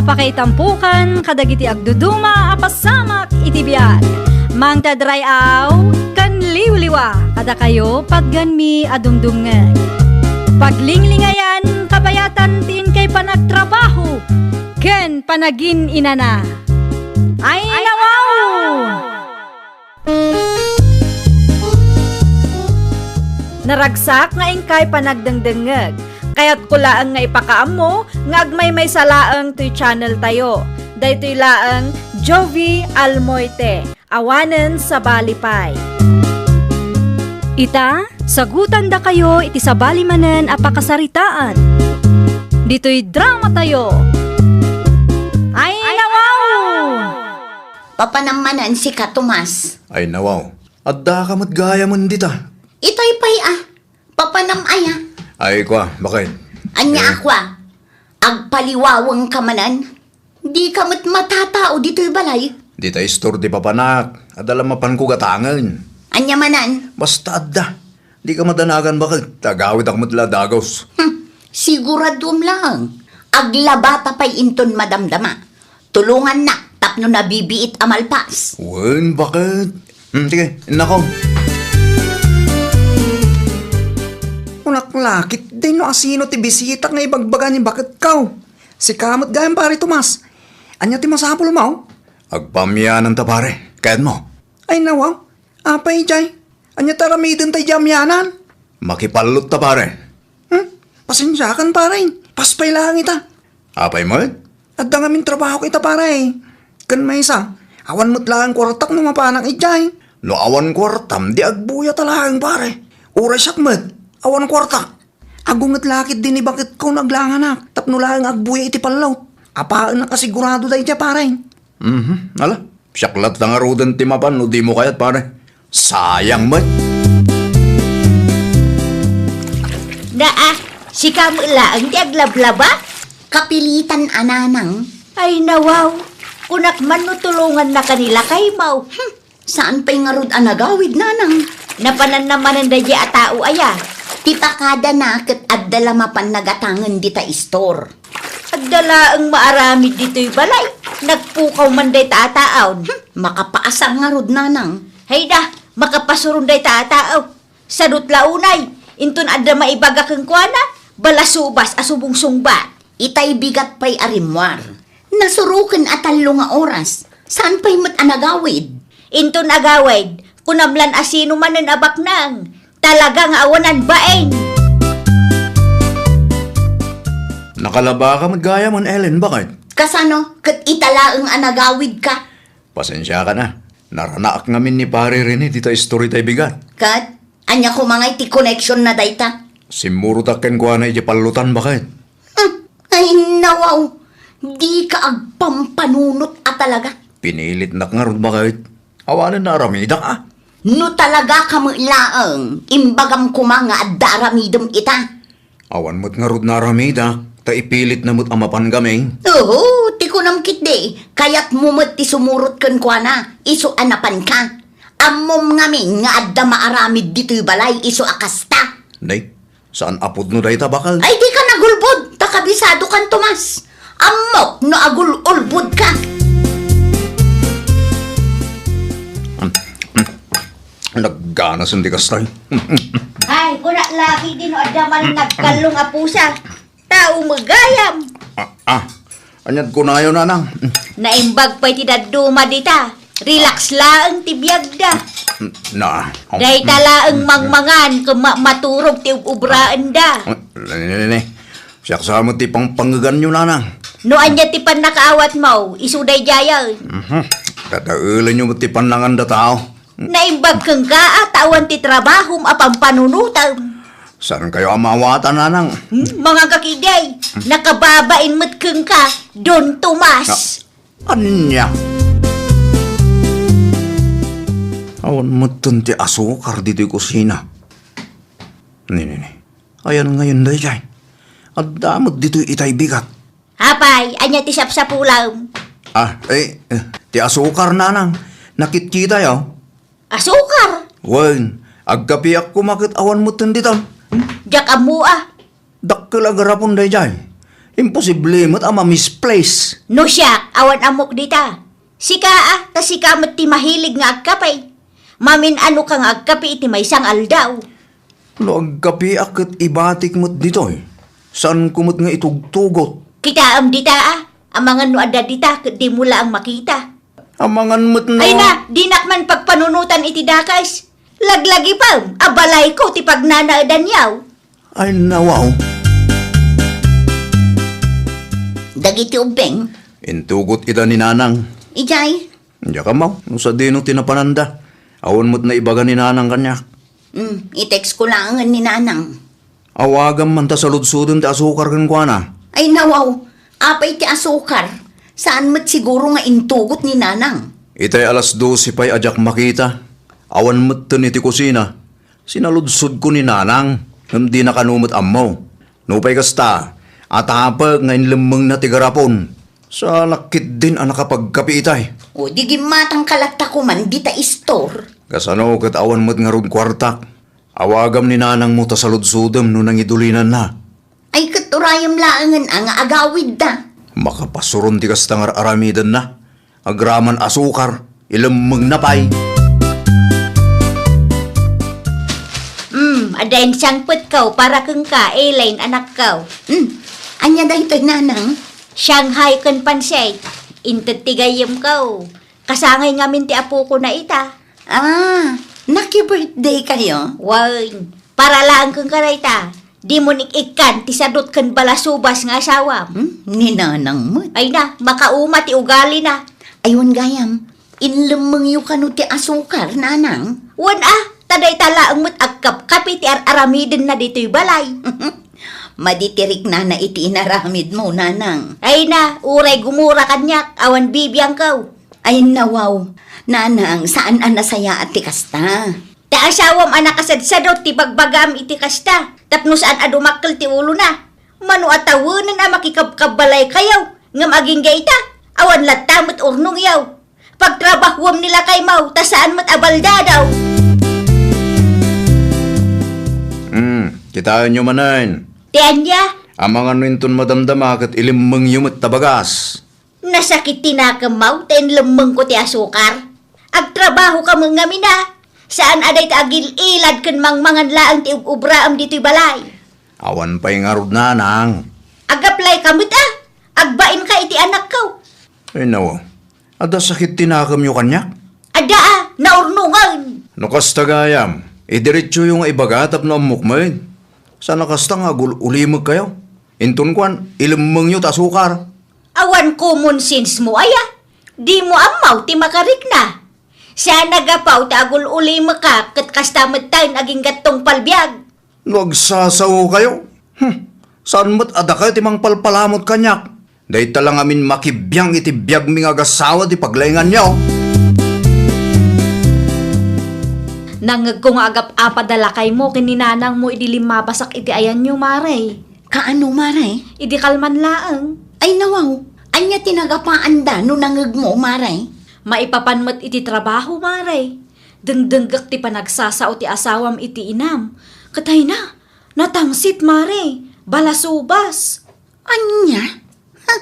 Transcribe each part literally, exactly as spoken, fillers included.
Pakaitampokan kadagiti agduduma a pasamak iti biag. Mangted ray-aw ken liwliwa kadakayo patgenmi a dumdumngeg. Paglinglingayan kabayatan ti inkay panagtrabaho ken panagin-inana. Ay, nawaw! Naragsak nga inkay panagdengdengngeg. Kayatko laeng nga ipakaammo nga agmaymaysa laeng toy channel tayo. Daytoy laeng Jovie Almoite, awanen sabali pay. Ita, sagutandakayo iti sabali manen a pakasaritaan. Ditoy drama tayo. Ay, nawaw! Papanam manen sika, Tomas. Ay, nawaw. Addaka met gayamen dita. Itay pay a. Papanam aya. Ay, kua, bakit? Anya a kua? Agpaliwaweng ka manen? Di ka met matatao ditoy balay? Dita istor ti papanak. Adda la mapanko gatangen. Anya manen? Basta adda. Di ka madanagan, bakit? Agawidak met la dagus. Hmm, siguradom laeng. Aglabata pay inton madamdama. Tulongannak tapno nabibiit a malpas. Wen, bakit? Hmm, sige, innako. Kunak lakit, di no asino ti bisita nga ibagbaga ni baketko. Sika met gayam, pare Tomas. Anya ti masapulmo? Agpaamianan ta, pare. Kayatmo? Ay, nawaw. Apay, jay? Anya ta aramiden tay jay amianan? Makipallot ta, pare. Hmm? Pasensiakan, pare. Paspay laeng ita. Apay met? Adda ngamin trabahok ita, pare. Ken maysa, awan met laeng kuartak no mapanak idiay. No awan kuartam, di agbuya ta laeng, pare. Uray siak met, awan kuartak. Agunget lakit di ni baketko no aglanganak, tapno laeng agbuya iti pallot. Apaen a kasigurado daydiay, pare. Mhm, ala, siak latta ngaruden ti mapan no dimo kayat, pare. Sayang met. Naa, sika met laeng ti aglablaba? Kapilitan a, nanang. Ay, nawaw. Kunak man no tulonganna ka ni lakaymo. Hmm, saan pay ngarud a nagawid, nanang? Napananna manen daydiay a tao aya? Ti pakadana ket adda la mapan nagatangen dita istor. Adda laeng maaramid ditoy balay. Nagpukaw man dayta a taaw. Hmm, makapaasar ngarud, nanang. Hayda, makapasuron dayta a taaw. Sadut la unay, inton adda maibaga kenkuana, balasubas a subungsungbat. Itay bigat pay a rimmuar. Nasuroken a tallo nga oras. Saan pay met a nagawid? Inton agawid, kunam lan a sino manen a baknang. Talaga nga awanan bain. Nakalabaka met gayamen, Ellen, bakit? Kasano? Ket ita laeng a nagawidka? Pasensiakan a. Naranaak ngamin ni Pare Rene dita istorya tay bigat. Ket? Ania koma ngay ti koneksionna dayta? Simmurotak kenkuana idiay pallotan, bakit? Hmm, ay, nawaw, dika agpampanunot a talaga. Pinilitnak ngarud, bakit? Awanen naaramidak a. No talaga ka met laeng, imbagam koma nga adda aramidem ita. Awan met ngarud naaramidak, ta ipilitna met a mapan kami. Oho, ti kunam ketdi, kayatmo met ti sumurot kenkuana, isu a napanka. Ammom ngamin nga adda maaramid ditoy balay isu a kasta. Nay, saan a pudno dayta, bakal? Ay, dika nagulbod, ta kabisadokan, Tomas. Ammok no agul-ulbodka. Nagganasen ti kasta. Ay, kunak lakit di no adda man nagkallong a pusa. Tao met gayam. Ah, ah. Ania't kunayo, nanang? Naimbag pay ti dadduma dita. Relax laeng ti biagda. Na. Dayta laeng mangmangan ken ma-, maturog ti ub-ubraenda. Ah, ne, ne, ne. Siak sa met ti pangpangeganyo, nanang. No ania ti pannakaawatmo, isu daydiayen. Mhm. Dadaelenyo met ti pannanganda tao. Naimbag kenka a ta awan ti trabahom a pampanunotem. Saankayo a maawatan, nanang? Hmm, mangangka ketdi. Nakababain met kenka, Don Tomas. Ah, ania? Awan metten ti asukar ditoy kusina. Ni, ni, ni. Ayan ngayon daydiay. Adda met ditoy itay bigat. Apay, ania ti sapsapulem? Ah, eh, eh, ti asukar, nanang. Nakitkitayo. Asukar? Wen, agkapiak koma ket awan metten dita. Diak ammo a. Dakkel a garapon daydiay. Imposible met a ma-misplace. No siak, awan ammok dita. Sika a, ta sika met ti mahilig nga agkape. Mamin-anoka nga agkape iti maysa nga aldaw. No agkapeak ket ibatik met ditoy, saanko met nga itugtugot. Kitaem dita a, amangan no adda dita ket dimo laeng makita. Amangan met no... Ay na, dinak man pagpanunotan iti dakes. Laglagipem a balayko ti pagnanaedanyo. Ay, nawaw. Dagiti ubbing? Intugot ida ni Nanang. Idiay? Diak ammo, no sadino ti napananda. Awan met naibaga ni Nanang kaniak. Hmm, i-text ko laengen ni Nanang. Awagam man ta saludsodem ti asukar kenkuana. Ay, nawaw. Apay ti asukar? Saan met siguro nga intugot ni Nanang. Itay alas dose pay a diak makita. Awan metten iti kusina. Sinaludsodko ni Nanang, ngem dina kano met ammo. Nupay kasta, atapek nga inlemmengna ti garapon. Salakit din a nakapagkape itay. O, di gimmatangka latta koman dita istor. Kasano ket awan met ngarud kuartak? Awagam ni Nanangmo ta saludsodem no nangidulinanna. Ay, ket urayem laengen a nga agawidda. Makapasuron ti kasta nga ar-aramidenna. Agraman asukar, ilemmengna pay. Hmm, adda insangpetko para kenka, Elaine, anakko. Hmm, ania daytoy, Nanang? Shanghai ken pancit. Inted ti gayyemko. Kasangay ngamin ti apokona ita. Ah, naki-birthday kayo? Wen, para laeng kenka dayta. Dimo ik-ikkan ti sadot ken balasubas nga asawam. Hmm? Ni Nanang met. Ay na, makauma ti ugalina. Ay, wen gayam, inlemmengyo kano ti asukar, Nanang? Wen a, ta dayta laeng met agkapkape ti ar-aramidenna ditoy balay. Madi ti riknana iti inaramidmo, Nanang. Ay na, uray gumura kaniak, awan bibiangko. Ay, nawaw. Nanang, saan a nasayaat ti kasta. Ta asawam a nakasadsadot ti bagbagam iti kasta, tapno saan a dumakkel ti ulona. Mano a tawenen a makikabkabbalaykayo, ngem agingga ita, awan latta met urnongyo. Pagtrabahuem ni lakaymo, ta saan met a baldadaw. Hmm, kitaenyo manen. Ti ania? Amangan no inton madamdama ket ilemmengyo met ta bagas. Nasakit ti nakemmo ta inlemmengko ti asukar. Agtrabahoka met ngamin a. Saan a dayta agil-ilad ken mangmangan laeng ti ug-ubraem ditoy balay. Awan pay ngarud, Nanang. Agaplayka met a. Agbainka iti anakko. Ay, nawaw. Adda sakit ti nakemyo kaniak? Adda a, naurnongen. No kasta gayam, idiretsoyo nga ibaga tapno ammok met. Saan a kasta nga agul-ulimekkayo. Inton kuan, ilemmengyo ti asukar. Awan common sense mo aya? Dimo ammo ti makarikna. Saan a gapu ta agul-ulimekka ket kasta metten agingga tungpal biag. No agsasaokayo, hmm, saan met a dakayo ti mangpalpalamut kaniak? Dayta la ngamin makibiang iti biagmi nga agasawa ti paglainganyo. Nangngegko nga agap-apad a lakaymo ken ni nanangmo idi limmabasak iti ayanyo, Mare. Kaano, Mare? Idi kalman laeng. Ay, nawaw. Ania ti nagapaanda no nangngegmo, Mare? Maipapan met iti trabaho, Mare. Dengdenggek ti panagsasao ti asawam iti inam. Ket ay na, natangsit, Mare. Balasubas. Ania? Ha?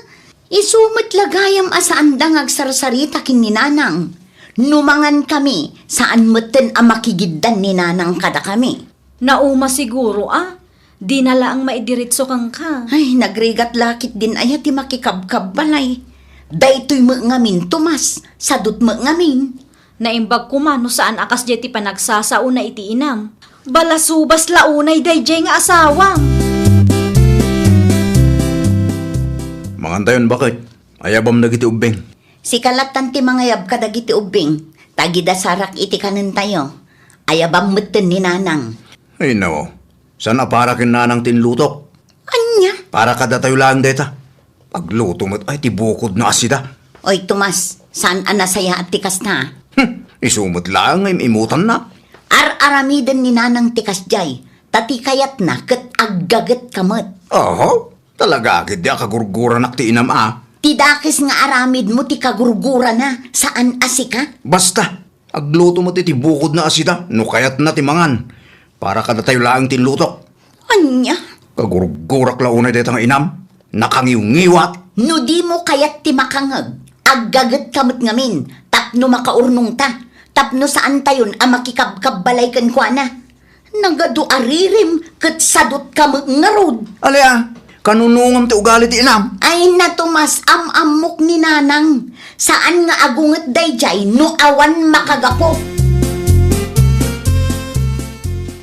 Isu met la gayam a saanda nga agsarsarita ken ni nanang. No mangankami, saan metten a makigiddan ni nanang kadakami. Nauma siguro a. Dina laeng maidiretso kenka. Ay, nagrigat la ketdin aya ti makikabkabbalay. Daytoy met ngamin, Tomas, sadot met ngamin. Naimbag koma no saan a kasdiay ti panagsasaona iti inam. Balasubas la unay daydiay nga asawam. Mangantayon, baket. Ayabam dagiti ubbing. Sika lattan ti mangayab kadagiti ubbing, ta agidassarak iti kanentayo. Ayabam metten ni nanang. Ay, nao. Saan a para ken nanang ti inlutok? Ania? Para kadatayo laeng dayta. Agluto met ay ti bukodna a sida. Oy, Tomas, saan a nasayaat ti kasta? Hmm, isu met laeng nga im-imutanna. Ar-aramiden ni nanang ti kasdiay, ta ti kayatna ket aggagetka met. Oho, talaga ketdi a kagurguranak ti inam a. Ti dakes nga aramidmo ti kagurgurana, saan a sika? Basta, agluto met iti bukodna a sida no kayatna ti mangan. Para kadatayo laeng ti inlutok. Ania? Kagurgurak la unay dayta nga inam. Nakangiwngiwat. No dimo kayat ti makangeg, aggagetka met ngamin tapno makaurnongta, tapno saantayon a makikabkabbalay kenkuana. Nagadu a ririm ket sadutka met ngarud. Alia, kanunongam ti ugali ti inam? Ay na, Tomas, am-ammok ni Nanang. Saan nga agunget daydiay no awan makagapu.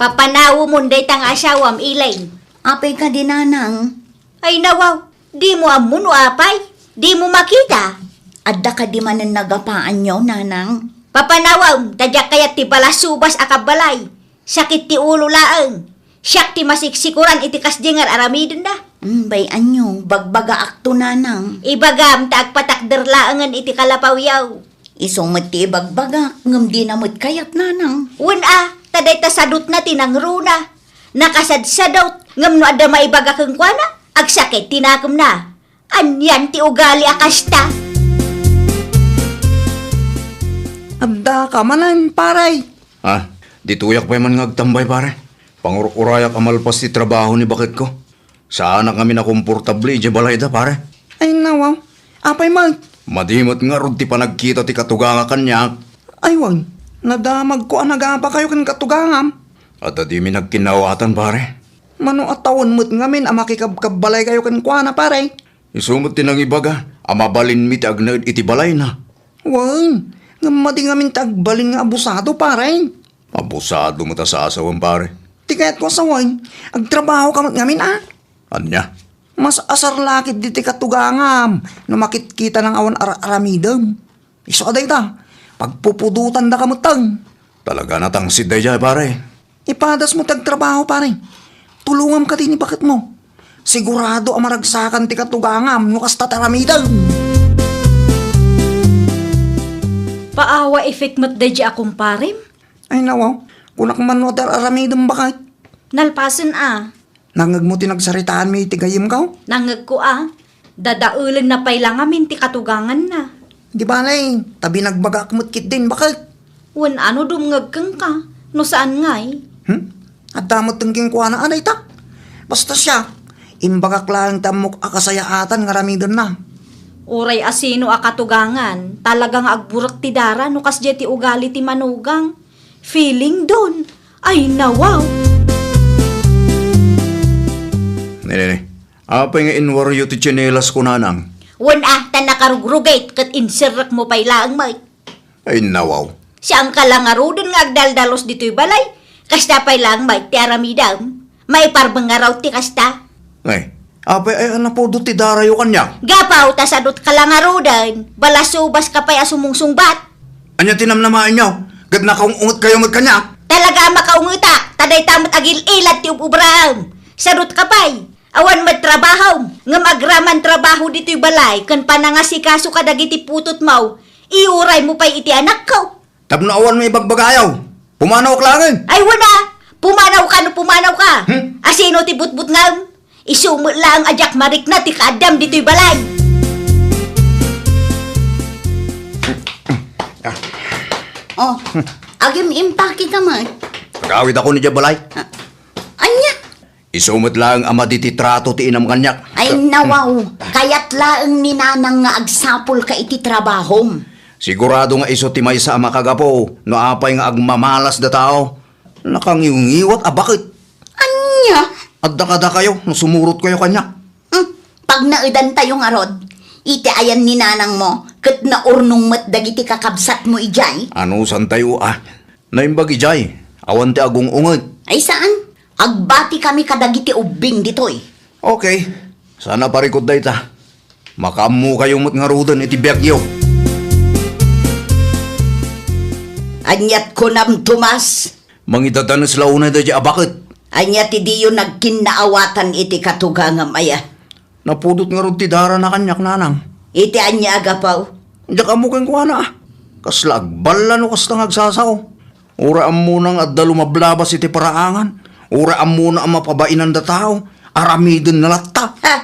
Papanawemon dayta nga asawam, Elaine. Apay kadi, Nanang? Ay nawaw, dimo ammo no apay? Dimo makita? Adda kadi manen nagapaanyo, Nanang? Papanawem, ta diak kayat ti balasubas a kabbalay. Sakit ti ulo laeng. Siak ti masiksikuran iti kasdi nga ar-aramidenda. Hmm, bay-anyo, bagbagaakto, Nanang. Ibagam ta agpatakder laengen iti kalapawiaw. Isu met ti ibagbagak, ngem dina met kayat, Nanang. Wen a, ta dayta sadutna ti nangruna. Nakasadsadut, ngem no adda maibaga kenkuana, agsakit ti nakemna. Anian ti ugali a kasta? Adda ka manen, pare. Ah, ditoyak pay man nga agtambay, pare. Pangur-urayak a malpas ti trabaho ni baketko. Saanak ngamin a komportable idiay balayda, pare. Ay, nawaw. Apay met? Madi met ngarud ti panagkita ti katuganga kaniak. Ay, wen. Nadamagko a nagapakayo ken katugangam. Adda dimi nagkinnaawatan, pare. Mano a tawen met ngamin a makikabkabbalaykayo kenkuana, pare? Isu met ti nangibaga a mabalinmi ti agnaed iti balayna. Wen, ngem madi ngamin ti agbalin nga abusado, pare. Abusado met a sasawem, pare. Ti kayatko a sawen, agtrabahoka met ngamin, a? Ania? Mas asar la ketdi ti katugangam no makitkitana nga awan ar-aramidem. Isu a dayta, pagpupudotandaka metten. Talaga a natangsid daydiay, pare. Ipadas mo ti agtrabaho, pare. Tulongam kadi ni baketmo. Sigurado a maragsakan ti katugangam no kasta ti aramidem. Paawa effect met daydiay a kumparem? Ay, nawaw. Kunak man no adda ar-aramidem, baket. Nalpasen a. Nangngegmo ti nagsaritaanmi iti gayyemko? Nangngegko a. Dadaelenna pay la ngamin ti katuganganna. Di bale, ta binagbagak met ketdin, baket. Wen a no dumngeg kenka, no saan ngay? Hmm? Adda met kenkuana a dayta. Basta siak, imbagak laeng ti ammok a kasayaatan nga aramidenna. Uray asino a katugangan, talaga nga agburek ti dara no kasdiay ti ugali ti manugang. Feeling don. Ay, nawaw. Nene, apay nga inwaryo ti tsinelas ko, nanang? Wen a, ta nakarugrugit ket inserrekmo pay laeng met. Ay, nawaw. Saanka la ngaruden nga agdaldalus ditoy balay? Kasta pay laeng met ti aramidem. Maiparbeng ngarud ti kasta. Ay, apay aya a napudot ti darayo kaniak? Gapu ta sadutka la ngaruden, balasubas ka pay a sumungsungbat. Ania ti namnamaenyo? Ket nakaung-ungetkayo met kaniak? Talaga a makaungetak, ta dayta met agil-ilad ti ub-ubraem. Sadutka pay, awan met trabahom, ngem agraman trabaho ditoy balay ken panangasikaso kadagiti putotmo, iuraymo pay iti anakko. Tapno awan maibagbagayo, pumanawak laengen. Ay, wen a! Pumanawka no pumanawka. Hmm? Asino ti butbutngem? Isu met laeng a diak marikna ti kaaddam ditoy balay. Oh, agim-impake ka met. Agawidakon idiay balay. Ah, ania? Isu met laeng a madi ti trato ti inam kaniak. Ay, nawaw, kayat laeng ni nanang nga agsapulka iti trabahom. Sigurado nga isu ti maysa a makagapu no apay nga agmamalas da tao. Nakangiwngiwat a baket. Ania? Adda kadakayo no sumurotkayo kaniak. Hmm, pagnaedantayo ngarud. Iti ayan ni nanangmo, ket naurnong met dagiti kakabsatmo idiay. Anusantayo a? Naimbag idiay, awan ti agung-unget. Ay saan? Agbatikami kadagiti ubbing ditoy. Okay. Saan a parikut dayta. Makaammokayo met ngaruden iti biagyo. Aniat kunam, Tomas? Mangidadanes la unay daydiay a baket. Ania ti diyo nagkinnaawatan iti katugangam aya? Napudot ngarud ti darana kaniak, nanang. Iti ania a gapu? Diak ammo kenkuana, a. Kasla agballa no kasta nga agsasao. Uray ammona nga adda lumablabas iti paraangan. Uray ammona a mapabainanda tao. Aramidenna latta. Ha?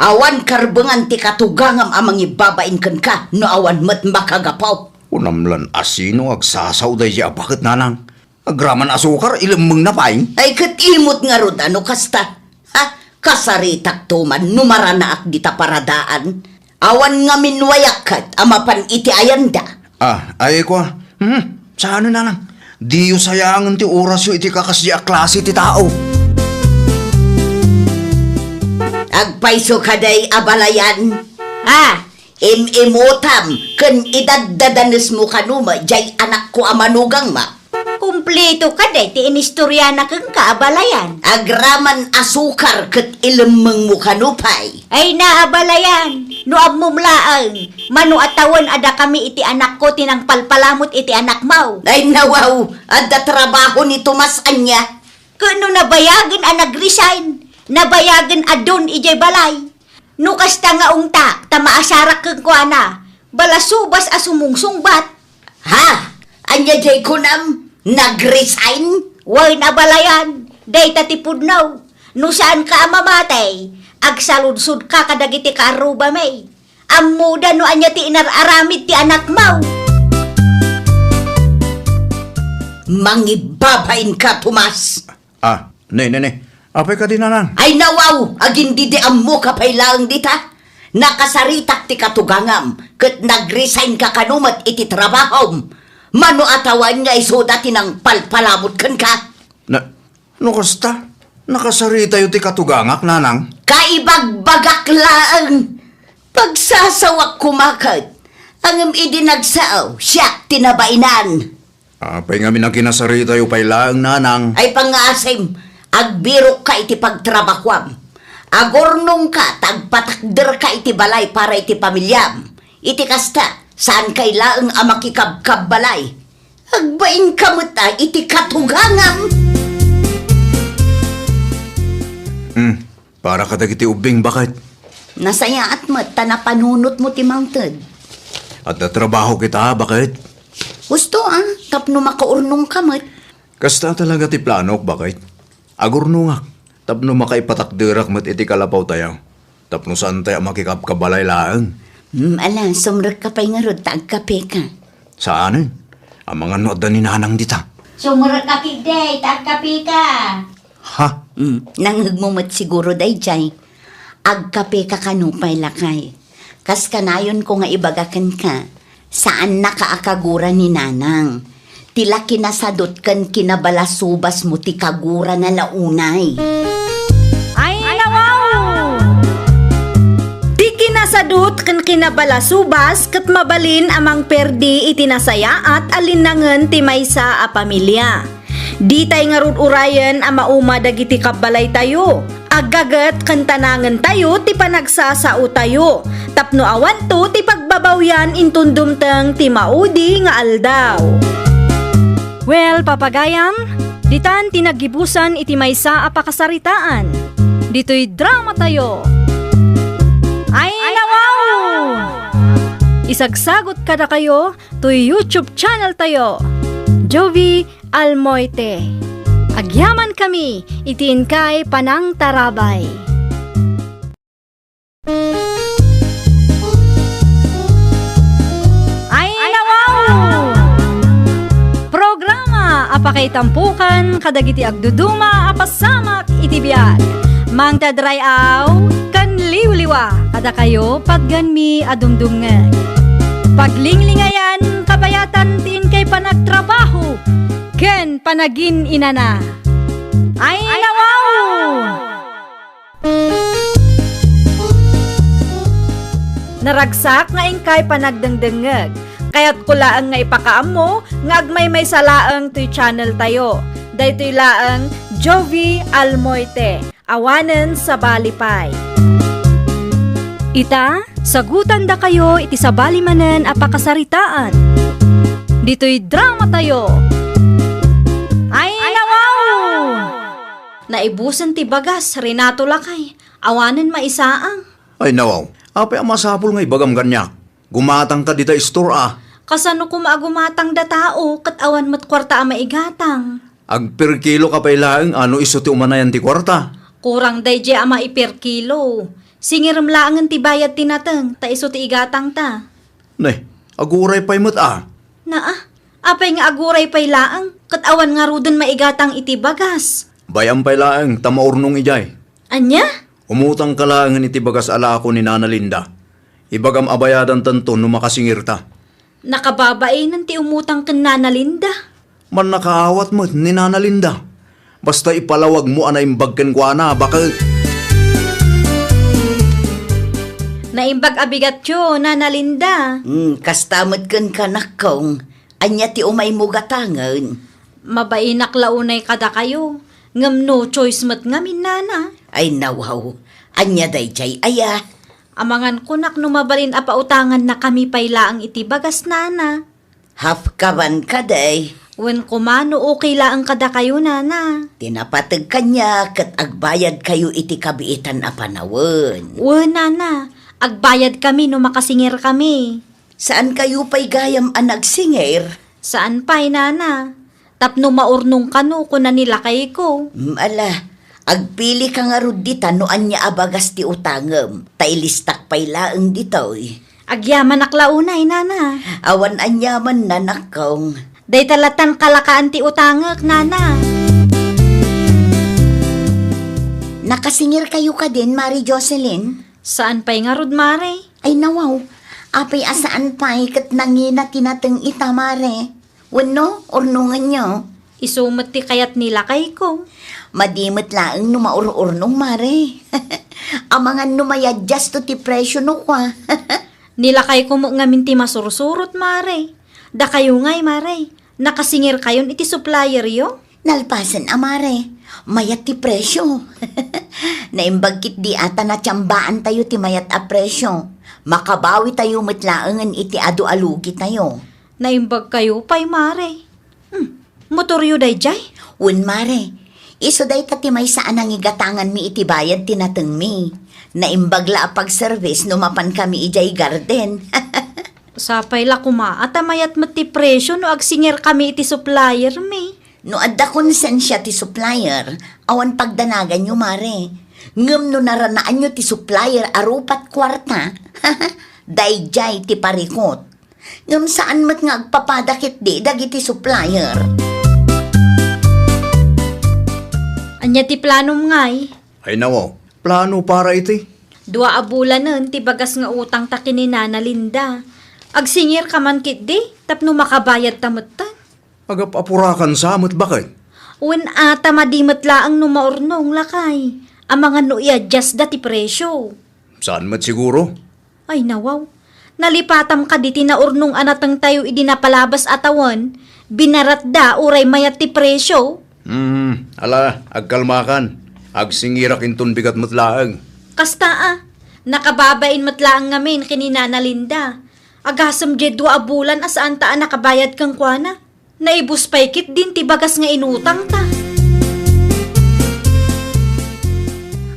Awan karbengan ti katugangam a mangibabain kenka no awan met makagapu. Kunam lan asino nga agsasao daydiay a baket, nanang. Agraman asukar, ilemmengna pay. Ay, ket imot ngarud a no kasta. Ha? Kasaritakto man no maranaak dita paradaan. Awan ngamin wayak ket a mapan iti ayanda. Ah, ay, kua. Hmm, saan, nanang? Diyo sayaangen ti orasyo iti kakasdi a klase ti tao. Agpayso kadi, abalayan. Ah, im-imutam ken idaddadanesmo kano met jay anakko a manugangma. Kumpleto kadi ti inistoriana kenka, abalayan. Agraman asukar ket ilemmengmo kano pay. Ay na, abalayan, no ammom laeng, mano a tawen a dakami iti anakko ti nangpalpalamut iti anakmo. Ay nawaw, adda trabaho ni Tomas ania? Ket no nabayagen a nag-resign, nabayagen a don idiay balay. No kasta nga ungtak ta maasarak kenkuana, balasubas a sumungsungbat. Ha? Ania jay kunam? Nag-resign? Wen, abalayan, dayta ti pudno. No saanka a mamati, agsaludsodka kadagiti kaarrubami. Ammoda no ania ti inar-aramid ti anakmo. Mangibabainka, Tomas. Ah, ne, ne, ne. Apay kadi, nanang? Ay nawaw, agin didi ammoka pay laeng dita. Nakasaritak ti katugangam, ket nag-resignka kano met iti trabahom. Mano a tawen nga isuda ti nangpalpalamut kenka? Na, no kasta, nakasaritayo ti katugangak, nanang. Kaibagbagak laeng. Pagsasawak koma ket, ngem idi nagsao, siak ti nabainan. Apay ngamin a kinasaritayo pay laeng, nanang? Ay, pangngaasim, agbirokka iti pagtrabahuam. Agurnongka ta agpatakderka iti balay para iti pamiliam. Iti kasta, saanka laeng a makikabkabbalay. Agbainka met a iti katugangam. Hmm. Para kadagiti ubbing, baket. Nasayaat met ta napanunotmo ti mangted. Adda trabaho kita, baket. Husto a, tapno makaurnongka met. Kasta talaga ti planok, baket. Agurnongak, tapno makaipatakderak met iti kalapawtayo. Tapno saantayo a makikabkabalay laeng. Hmm, ala, sumrekka pay ngarud ta agkapeka. Saanen? Amangan no adda ni nanang dita. Sumrekka ketdi ta agkapeka. Ha? Mm, nangngegmo met siguro daydiay. Agkapeka kano pay, lakay. Kas kanayonko nga ibaga kenka, saannaka a kagura ni nanang. Ti la kinasadut ken kinabalasubasmo ti kagurana la unay. Ay, nawaw! Ti kinasadut ken kinabalasubas ket mabalin a mangperdi iti nasayaat a linnangen ti maysa a pamilia. Ditay ngarud urayen a mauma dagiti kabbalaytayo. Aggaget ken tanangentayo ti panagsasaotayo tapno awanto ti pagbabawyan inton dumteng ti maudi nga aldaw. Well, papagayam, ditan ti naggibusan iti maysa a pakasaritaan. Ditoy dramatayo. Ay, nawaw! Isagsagot kadakayo toy YouTube channel tayo, Jovie Almoite. Agyamankami iti inkay panangtarabay. Ay, nawaw! Programa a pakaitampokan kadagiti agduduma a pasamak iti biag. Mangted ray-aw ken liwliwa kadakayo patgenmi a dumdumngeg. Paglinglingayan, kabayatan ti inkay panagtrabaho ken panagin-inana. Ay, nawaw! Naragsak nga inkay panagdengdengngeg. Kayatko laeng nga ipakaammo nga agmaymaysa laeng toy channel tayo. Daytoy laeng Jovie Almoite. Awanen sabali pay. Ita, sagutandakayo iti sabali manen a pakasaritaan. Ditoy dramatayo. Ay, nawaw! Naibusen ti bagas, Renato lakay. Awanen maisaang. Ay, nawaw. Apay a masapul nga ibagam kaniak? Gumatangka dita istor a. Kasano koma a gumatang da tao ket awan met kuarta a maigatang? Agperkiloka pay laeng a no isu ti umanayan ti kuarta. Kurang daydiay a maiperkilo. Singirem laengen ti bayad ti nateng ta isu ti igatangta. Ne, aguray pay met a. Naa, apay nga aguray pay laeng ket awan ngaruden maigatang iti bagas? Bay-am pay laeng ta maurnong idiay. Ania? Umutangka laengen iti bagas a lako ni Nana Linda. Ibagam a bayadantanto no makasingirta. Nakababainen ti umutang ken Nana Linda. Mannakaawat met ni Nana Linda. Basta ipalawagmo a naimbag kenkuana, baket. Naimbag a bigatyo, Nana Linda. Hmm, kasta met kenka, nakkong. Ania ti umaymo gatangen? Mabainak la unay kadakayo, ngem no choice met ngamin, Nana. Ay, nawaw. Ania daydiay aya? Amangan kunak no mabalin a pautangannakami pay laeng iti bagas, Nana. Half kaban kadi? Wen koma no okay laeng kadakayo, Nana. Ti napateg kaniak ket agbayadkayo iti kabiitan a panawen. Wen, Nana, agbayadkami no makasingirkami. Saankayo pay gayam a nagsingir? Saan pay, Nana. Tapno maurnong kano, kuna ni lakayko. Mm, ala, agpilika ngarud dita no ania a bagas ti utangem, ta ilistak pay laeng ditoy. Agyamanak la unay, Nana. Awan aniaman, nanakkong. Dayta latan kalakaan ti utangek, Nana. Nakasingirkayo kadin, Mare Jocelyn? Saan pay ngarud, Mare? Ay, nawaw. Apay a saan pay ket nangina ti nateng ita, Mare? Wenno, urnongenyo? Isu met ti kayat ni lakayko. Madi met laeng no maur-urnong, Mare. Amangan no mayadjasto ti presyo no kua. Ni lakayko met ngamin ti masursurot, Mare. Dakayo ngay, Mare. Nakasingirkayon iti supplieryo? Nalpasen a, Mare. Mayat ti presyo. Naimbag ketdi a ta natiambaantayo ti mayat a presyo. Makabawitayo met laengen iti adu a lugitayo. Naimbagkayo pay, Mare. Hmm, motoryo daydiay? Wen, Mare. Isu dayta ti maysa a nangigatanganmi iti bayad ti natengmi. Naimbag la a pagservice no mapankami idiay garden. Sapay la koma a ta mayat met ti presyo no agsingirkami iti suppliermi. No adda konsensia ti supplier, awan pagdanaganyo, Mare. Ngem no naranaanyo ti supplier a rupat kuarta, daydiay ti parikut. Ngem saan met nga agpapada ketdi dagiti supplier. Ania ti planom ngay? Ay, nawaw, plano para iti? Dua a bulanen ti bagas nga utangta ken ni Nana Linda. Agsingirka man ketdi tapno makabayadta metten. Agap-apurakan sa met, baket? Wen, a ta madi met laeng no maurnong, lakay. Amangan no i-adjustda ti presyo. Saan met siguro? Ay, nawaw. Nalipatam kadi ti naurnong a natengtayo idi napalabas a tawen, binaratda uray mayat ti presyo? Hmm, ala, agkalmakan. Agsingirak inton bigat met laeng. Kasta a, nakababain met laeng ngamin ken ni Nana Linda. Agasem diay dua a bulan a saanta a nakabayad kenkuana. Naibus pay ketdin ti bagas nga inutangta.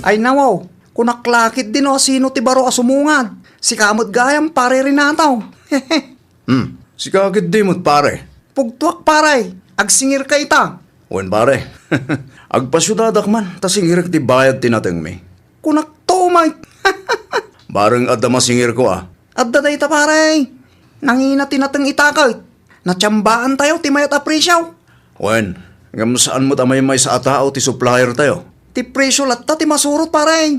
Ay, nawaw, kunak la ketdi no asino ti baro a sumungad. Sika met gayam, Pare Renato. Hmm, sika ketdi met, pare. Pugtoak, pare. Agsingirka ita. Wen, pare. Agpasiudadak man, ta singirek ti bayad ti natengmi. Kunakto met. Bareng adda masingirko, a. Adda dayta, pare. Nangina ti nateng ita ket natiambaantayo ti mayat a presyo. Wen, ngem saan met a maymaysa a tao ti supplier tayo? Ti presyo latta ti masurot, pare.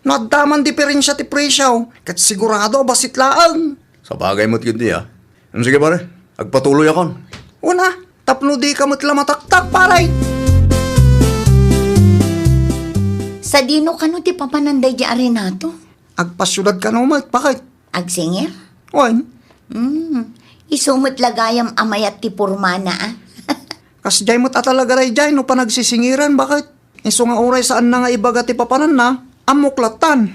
No adda man diferensia ti presyo, ket sigurado a bassit laeng. Sabagay met ketdi, a. Em, sige, pare. Agpatuloyakon. Wen a, tapno dika met la mataktak, pare. Sadino kano ti papanan daydi a Renato? Agpasiudad kano met, baket? Agsingir? Wen. Hmm. Isu met la gayam a mayat ti pormana, a. Kasdiay met a talaga daydiay no panagsisingiran, baket? Isu nga uray saanna nga ibaga ti papananna, ammok lattan.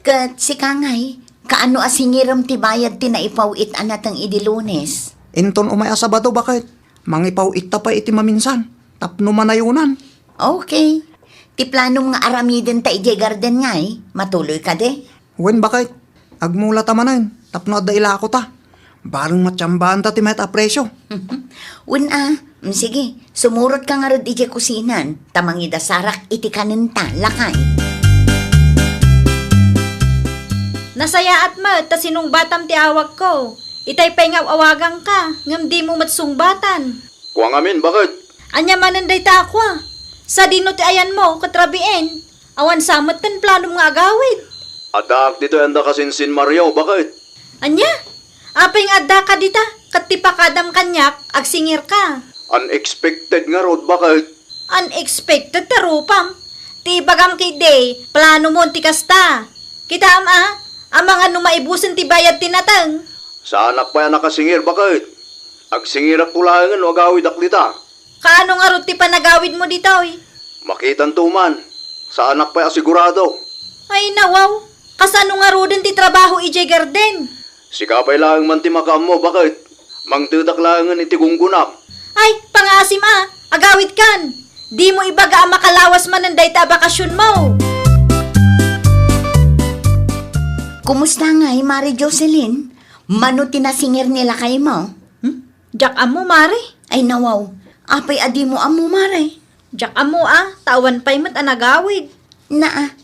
Ket sika ngay, kaano a singirem ti bayad ti naipaw-it a nateng idi Lunes? Inton umay a Sabado, baket? Mangipaw-itta pay iti maminsan, tapno manayonan. Okay. Ti planom nga aramidenta idiay garden ngay, matuloy kadi? Wen, baket. Agmulata manen, tapno adda ilakota. Bareng matiambaanta ti mayat a presyo. Wen a, mm, sige, sumurotka ngarud idiay kusinan, ta mangidasarak iti kanenta, lakay. Nasayaat met ta sinungbatam ti awagko. Itay pay nga aw-awagangka, ngem dimo met sungbatan. Kua ngamin, baket? Ania manen dayta a kua? Sadino ti ayanmo ket rabiin? Awan sa met ti planom nga agawid. Addaak ditoy anda kasinsin Mario, baket? Ania? Apay nga addaka dita? Ket ti pakadam kaniak, agsingirka. Unexpected ngarud, baket? Unexpected ti rupam. Ti ibagam ketdi, planomon ti kasta. Kitaem a, amangan no maibusen ti bayad ti nateng. Saanak pay a nakasingir, baket? Agsingirakto laengen no agawidak dita. Kaano ngarud ti panagawidmo ditoy? Makitanto man. Saanak pay a sigurado. Ay, nawaw. Kasano ngaruden ti trabaho idiay garden? Sika pay laeng man ti makaammo, baket? Mangtedak laengen iti gunggonak. Ay, pangaasim a. Agawidkan. Dimo ibaga a makalawas manen dayta a bakasionmo. Kumusta ngay, Mare Jocelyn? Mano ti nasingir ni lakaymo? Hmm? Diak ammo, Mare. Ay, nawaw. Apay a dimo ammo, Mare? Diak ammo a, ta awan pay met a nagawid. Naa,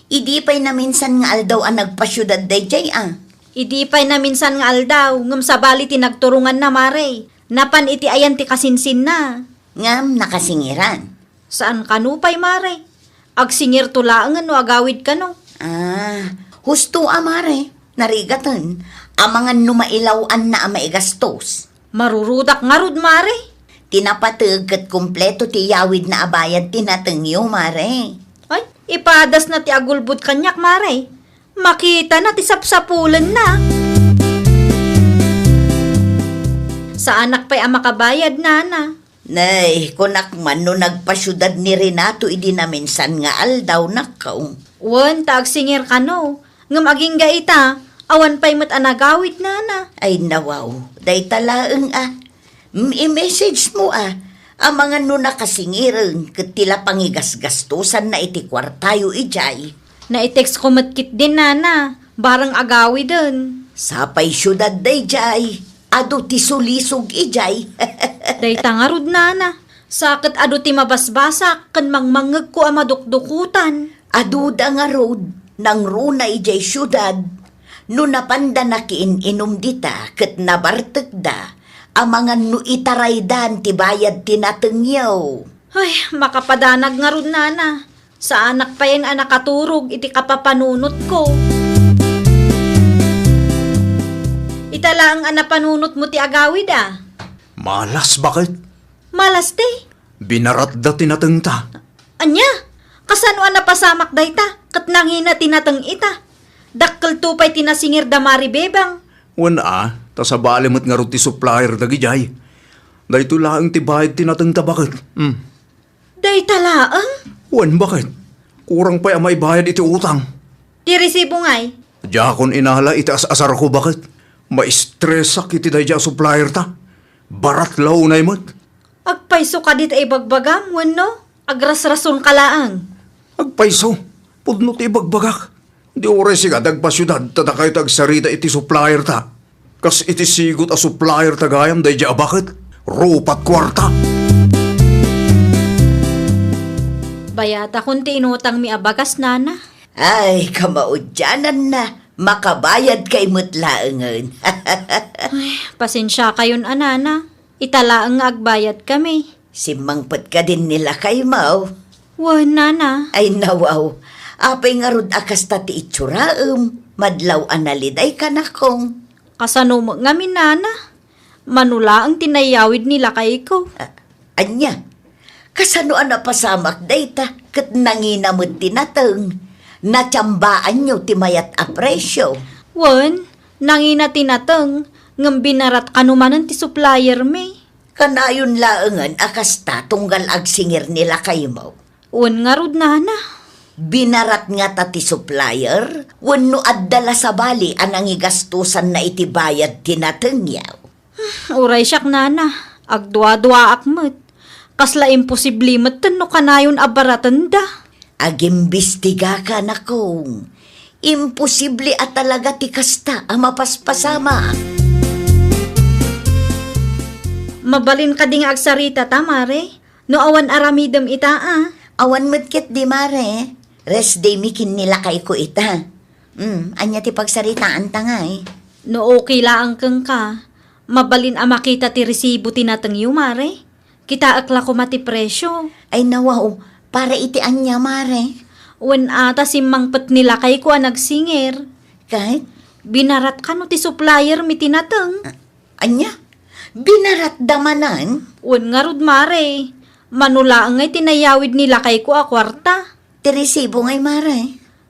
idi pay naminsan nga aldaw a nagpasiudad daydiay a. Idi pay naminsan nga aldaw, ngem sabali ti nagturonganna, Mare. Napan iti ayan ti kasinsinna. Ngem nakasingiran. Saan kano pay, Mare. Agsingirto laengen no agawid kano. Ah, husto a, Mare. Narigaten, amangan no mailaw-anna a maigastos. Marurudak ngarud, Mare. Ti napateg ket kumpleto ti yawidna a bayad ti natengyo, Mare. Ay, ipadasna ti agulbod kaniak, Mare. Makitana ti sapsapulenna. Saanak pay a makabayad, Nana. Nay, kunak man no nagpasiudad ni Renato idi naminsan nga aldaw, nako. Wen, ta agsingir kano. Ngem agingga ita, awan pay met a nagawid, Nana. Ay, nawaw, dayta laeng a. Mm, i-message mo a. Amangan no nakasingiren ket ti la pangigasgastosanna iti kuartayo idiay. Nai-text ko met ketdin, Nana. Bareng agawiden. Sapay siudad daydiay. Adu ti sulisog idiay. Dayta ngarud, Nana. Sa ket adu ti mabasbasak ken mangmangngegko a madukdukotan. Aduda ngarud, nangruna idiay siudad. No napanda nakiin-inum dita ket nabartekda, amangan no itaraydan ti bayad ti natengyo. Ay, makapadanag ngarud, Nana. Saanak payen a nakaturog iti kapapanunotko. Ita laeng a napanunotmo ti agawid a. Malas, baket? Malas ti? Binaratda ti natengta. Ania? Kasano a napasamak dayta? Ket nangina ti nateng ita? Dakkelto pay ti nasingir da Mari Bebang. Wen a, ta sabali met ngarud ti supplier dagidiay. Daytoy laeng ti bayad ti natengta, baket. Hmm. Dayta laeng? Wen, baket? Kurang pay a maibayad iti utang. Ti resibo ngay? Diakon inala iti as-asarko, baket? Maistresak iti daydiay a supplier ta. Barat la unay met. Agpayso kadi ta ibagbagam wenno agrasrasonka laeng? Agpayso. Pudno ti ibagbagak. Di uray sika ti agpasiudad ta dakayo ti agsarita iti supplier ta. Kas iti sigut a supplier ta gayam daydiay a baket, rupat kuarta. Bayatakon ti inutangmi a bagas, Nana. Ay, kamaudiananna, makabayad kay met laengen. Ay, pasensiakayon a, Nana. Ita laeng nga agbayad kami. Simmangpet kadin ni lakaymo? Wen, Nana. Ay, nawaw. Apay ngarud a kasta ti itsuram? Madlaw a naliday, kanakong. Kasano met ngamin, Nana? Mano laeng ti nayawid ni lakayko. A-, ania? Kasano a napasamak dayta ket nangina met ti nateng? Natiambaanyo ti mayat a presio? Wen, nangina ti nateng, ngem binarat kano manen ti suppliermi. Kanayon laengen a kasta tunggal agsingir ni lakaymo. Wen ngarud, Nana. Binarat ngata ti supplier? Wenno adda la sabali a nangigastosanna iti bayad ti natengyo? Uray siak, Nana. Agduaduaak met. Kasla imposible metten no kanayon a baratenda. Agimbistigaka, nakong. Imposible a talaga ti kasta a mapaspasamak. Mabalin kadi nga agsarita ta, Mare? No awan aramidem ita a? Awan met ketdi, Mare. Rest day mi ken ni lakayko ita. Hmm, ania ti pagsaritaanta ngay? No okay laeng kenka, mabalin a makita ti resibo ti natengyo, Mare? Kitaek la koma ti presio. Ay, nawaw, para iti ania, Mare? Wen a ta simmangpet ni lakayko a nagsinger. Ket? Binarat kano ti supplier mi ti nateng. Ania? Binaratda manen? Wen ngarud, mare. Mano laeng ngay ti nayawid ni lakayko a kuarta. Ti resibo ngay, mare?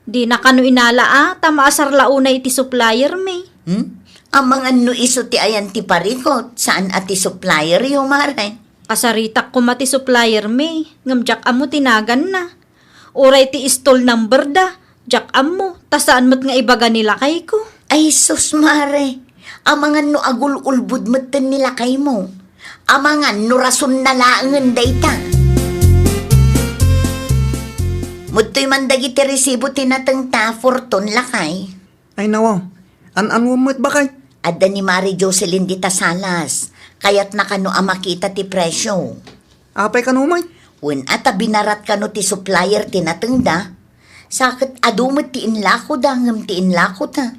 Dina kano inala a, ta maasar la unay iti supplier mi. Hmm? Amangan no isu ti ayan ti parikut, saan a ti supplier yo, mare? Kasaritak koma ti supplier mi, ngem diak ammo ti naganna. Uray ti stall number da, diak ammo, ta saan met nga ibaga ni lakayko. Ay sus, mare, amangan no agul-ulbod metten ni lakaymo. Amangan no rasonna laengen dayta. Mudtoy man dagiti resibo ti natengta, Fortune, lakay. Ay nawaw, an-anuem met, bakay? Adda ni Mari Jocelyn dita salas. Kayatna kano a makita ti presio. Apay kano met? Wen a ta binarat kano ti supplier ti natengda. Sa ket adu met ti inlakoda ngem ti inlakota.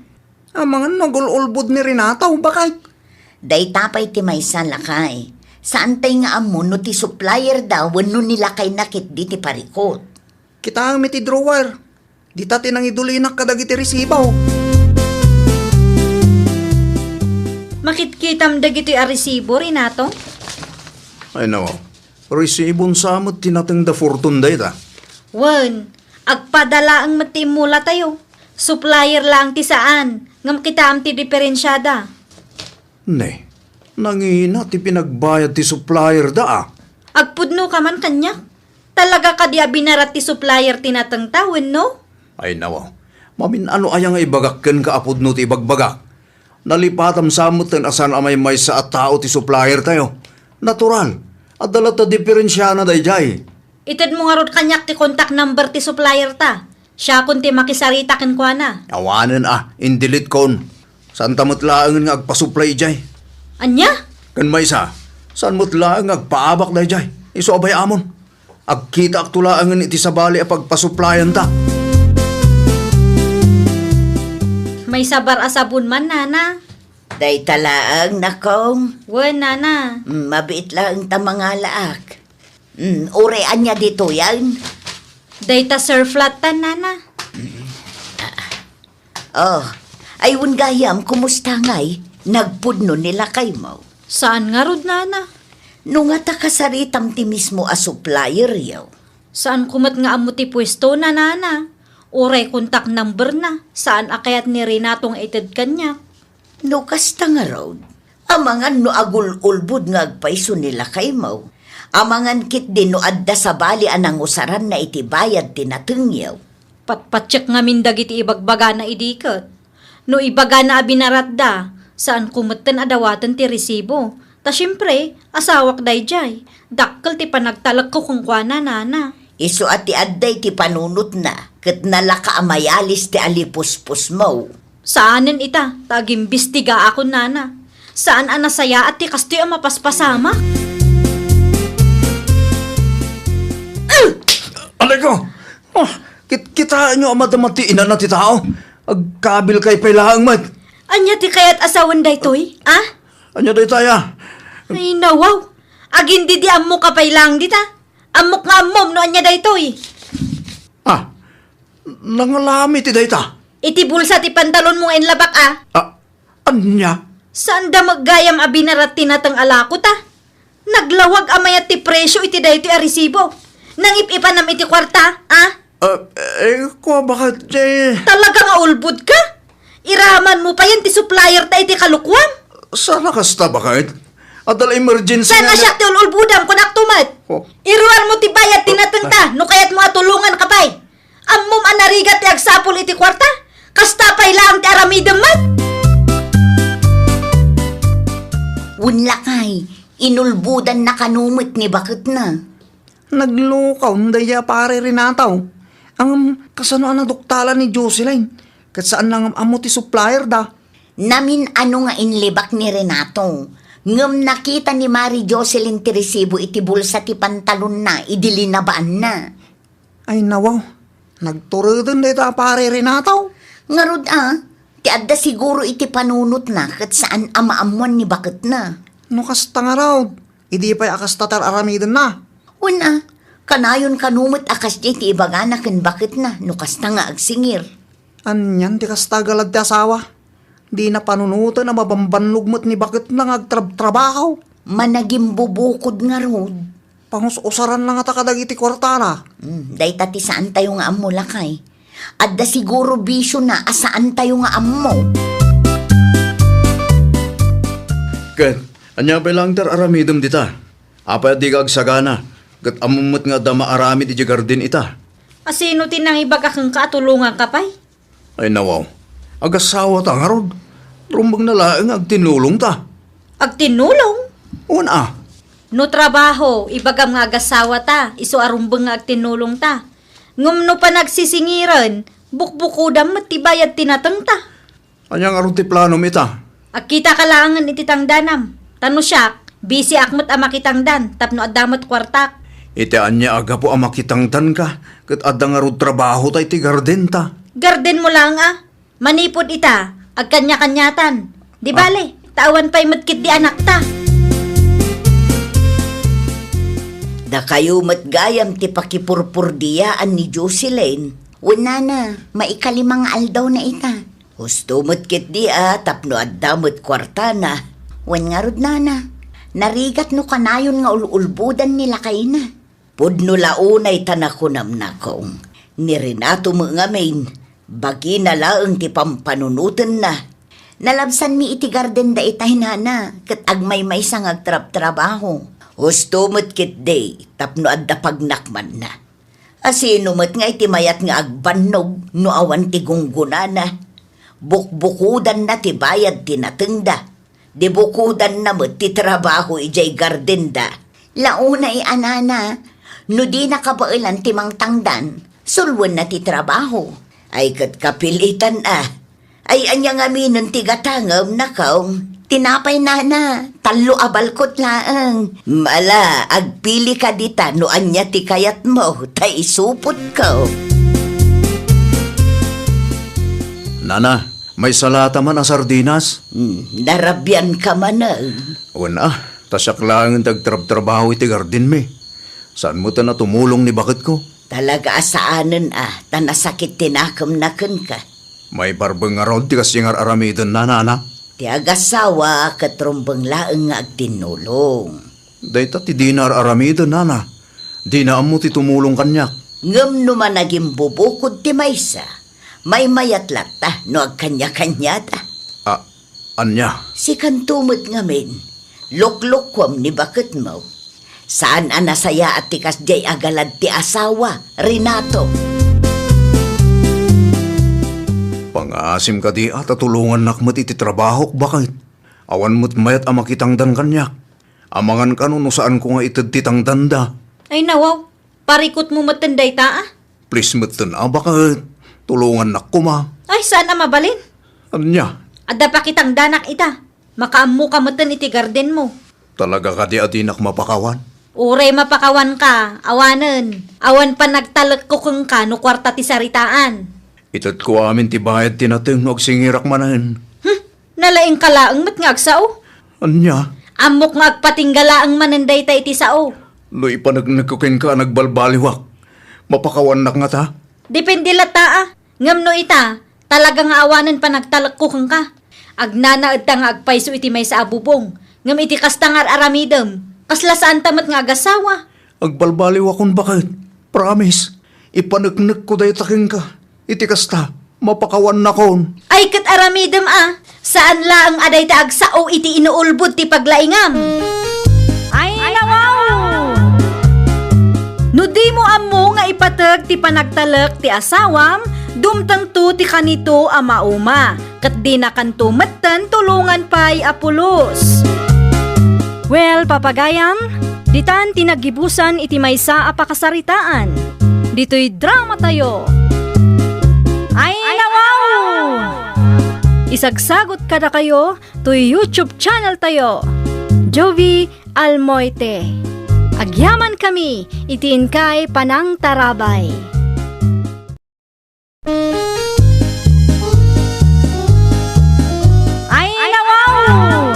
Amangan no agul-ulbod ni Renato, bakay? Dayta pay ti maysa, lakay. Saantay nga ammo no ti supplier da wenno ni lakayna ketdi ti parikut. Kitaem iti drawer. Dita ti nangidulinak kadagiti resibo. Makitkitam dagitoy a resibo, Renato? Ay, nawaw. Resibon sa met ti natengda Fortune dayta. Wen, agpada laeng met ti immulatayo. Supplier laeng ti saan, ngem kitaem ti diferensiada. Ne, nangina ti pinagbayad ti supplier da, a. Agpudno ka man kaniak? Talaga kadi a binarat ti supplier ti natengta, wenno? Ay, nawaw. Mamin-ano aya nga ibagak kenka a pudno ti ibagbagak? Nalipatam sa metten a saan a maymaysa a tao ti supplier tayo. Natural. Adda latta diferensiana daydiay. Itedmo ngarud kaniak ti contact number ti supplier ta. Siakon ti makisarita kenkuana. Awanen a, in-delete kon. Saanta met laengen nga agpasuplay idiay. Ania? Ken maysa, saan met laeng nga agpaabak daydiay. Isu a bay-amon. Agkitaakto laengen iti sabali a pagpasuplayanta. Maysa bar a sabon man, nana. Dayta laeng, nakong. Wen, nana. Mm, mabiit laeng ta mangalaak. Mm, uray ania ditoyen? Dayta surf latta, nana. Oh, ay wen gayam, kumusta ngay? Nagpudno ni lakaymo? Saan ngarud, nana. No nga ta kasaritam ti mismo a supplieryo. Saan ko met nga ammo ti puesto na, nana. Uray contact number na, saan a kayat ni Renato nga ited kaniak. No kasta ngarud, amangan no agul-ulbod nga agpayso ni lakaymo. Amangan ketdi no adda sabali a nangusaranna iti bayad ti natengyo. Patpatiek ngamin dagiti ibagbagana idi ket. No ibagana a binaratda, saan ko metten a dawaten ti resibo. Ta siempre, asawak daydiay. Dakkel ti panagtalekko kenkuana, nana. Isu a ti adda iti panunotna, ket nalaka a mayalis ti alipuspusmo. Saanen ita, ta agimbistigaakon, nana. Saan a nasayaat ti kastoy a mapaspasamak. Aleko! Ah, kit-, kitaenyo a madama ti inana ti tao. Agkabilkay pay laeng met. Ania ti kayat a sawen daytoy, a? Ania daytaya? Ay, nawaw. Agin didi ammoka pay laeng dita. Ammok nga ammom no ania daytoy. Ah, nangalami ti dayta. Iti bulsa ti pantalonmo nga inlabak, a? Ah, ania? Saan da met gayam a binarat ti nateng a lako ta? Naglawag a mayat ti presyo iti daytoy a resibo. Nangip-ipanam iti kuarta, a? Ah, eh, kua, bakit, eh? Talaga nga ulbod ka? Iraman mo pa yan ti supplier ta iti kalukuam? Sana kasta, bakit? Adda la emergency. Sana nga siak ti ul-ulbodam, kunak tumet. Oh. Iruar mo ti bayad ti nateng ta, no kayat mo a tulongan ka pay. Ammom a narigat ti agsapul iti kuarta? Kasta pay laeng ti aramidem met? Wen lakay, inulbodanna kano met ni baketna. Naglukaw daydiay a pare Renato. Ngem kasano a naduktalan ni Jocelyn? Ket saan la ngem ammo ti supplier da. Namin-ano nga inlibak ni Renato. Ngem nakita ni Mari Jocelyn ti resibo iti bulsa ti pantalonna idi linabaanna. Ay nawaw, nagtureden dayta a pare Renato. Ngarud a, ti adda siguro iti panunotna ket saan a maammoan ni baketna. No kasta ngarud, idi pay a kasta ti ar-aramidenna. Wen a, Kanayon kano met a kasdiay ti ibagana ken baketna no kasta nga agsingir. Anian ti kasta, galad ti asawa? Dina panunoten a mabambannog met ni baketna nga agtrabtrabaho. Managimbubukod ngarud. Pangus-usaranna ngata kadagiti kuartana. Hmm, dayta ti saantayo nga ammo, lakay. Adda siguro bisiona a saantayo nga ammo. Ket, ania pay laeng ti ar-aramidem dita? Apay a dika agsagana, ket ammom met nga adda maaramid idiay garden ita? A sino ti nangibaga kenka a tulonganka pay? Ay, nawaw. Agasawata ngarud. Rumbengna laeng nga agtinnulongta. Agtinnulong? Wen a. No trabaho, ibagam nga agasawata, isu a rumbeng nga agtinnulongta. Ngem no panagsisingiren, bukbukodam met ti bayad ti natengta. Ania ngarud ti planom ita? Agkitaka laengen iti tangdanam. Ta no siak, bisiak met a makitangdan tapno adda met kuartak. Iti ania a gapu a makitangdanka, ket adda ngarud trabahota iti gardenta? Gardenmo laeng a. Manipud ita, agkaniakaniatan. Di Ah. bale, ta awan pay met ketdi anakta. Dakayo met gayam ti pakipurpurdiyaan ni Jocelyn. Wen, nana, maikalima nga aldawna ita. Husto met ketdi a tapno adda met kuartana. Wen ngarud, nana, narigat no kanayon nga ul-ulbodan ni lakayna. Pudno la unay ta nakunam, nakong. Ni Renato met ngamin, bagina laeng ti pampanunotenna. Nalabsanmi iti garden dayta, nana, ket agmaymaysa nga agtrabtrabaho. Husto met ketdi tapno adda pagnakmanna. A sino met ngay ti mayat nga agbannog no awan ti gunggonana? Bukbukodanna ti bayad ti natengda. Di bukodanna met ti trabaho idiay gardenda. Launay a, nana, no dina kabaelan ti mangtangdan, sulwenna ti trabaho. Ay ket kapilitan a. Ay, ania ngaminen ti gatangem, nakong? Tinapay, nana, tallo a balkot laeng. Mala, agpilika dita no ania ti kayatmo, ta isupotko. Nana, maysa lata man a sardinas? Hmm, narabianka manen. Wen a, ta siak laengen ti agtrabtrabaho iti gardenmi. Saan met a tumulong ni baketko? Talaga a saanen a, ta nasakit ti nakemna kenka. Maibarbeng ngarud ti kasdi nga ar-aramidenna, nana? Ti agasawa ket rumbeng laeng nga agtinnulong. Dayta ti dina ar-aramiden, nana. Dina ammo ti tumulong kaniak. Ngem no managimbubukod ti maysa, maymayat latta no agkaniakaniada. A-, ania? Sikanto met ngamin, luklukuem ni baketmo. Saan a nasayaat ti kasdiay a galad ti asawa, Renato. Pangaasim kadi a ta tulongannak met iti trabahok, baket? Awan met mayat a makitangdan kaniak. Amangan kano no saanko nga ited ti tangdanda. Ay, nawaw. Parikutmo metten dayta, a. Please metten a, baket? Tulongannak koma. Ay, saan a mabalin? Ania? Adda pakitangdanak ita. Makaammoka metten iti gardenmo. Talaga kadi a dinak mapakawan? Uray mapakawanka, awanen. Awan panagtalekko kenka no kuarta ti saritaan. Itedko amin ti bayad ti nateng no agsingirak manen. Hmm, nalaingka laeng met nga agsao. Ania? Ammok nga agpatingga laeng manen dayta iti sao. No ipaneknekko kenka a nagbalbaliwak, mapakawannak ngata? Depende latta, a. Ngem no ita, talaga nga awanen panagtalekko kenka. Agnanaedta nga agpayso iti maysa a bubong, ngem iti kasta nga ar-aramidem, kasla saanta met nga agasawa. Agbalbaliwakon, baket. Promise. Ipaneknekko dayta kenka. Iti kasta, mapakawannakon. Ay, ket aramidem a, saan laeng a dayta agsao iti inuulbod ti paglaingam. Ay, nawaw! No dimo ammo nga ipateg ti panagtalek ti asawam, dumtengto ti kanito a mauma, ket dinakanto metten tulongan pay a pulos. Well, papagayam, ditan ti naggibusan iti maysa a pakasaritaan. Ditoy dramatayo. Ay, nawaw! Isagsagot kadakayo toy YouTube channel tayo, Jovi Almoite. Agyaman kami iti inkay panangtarabay. Ay, nawaw!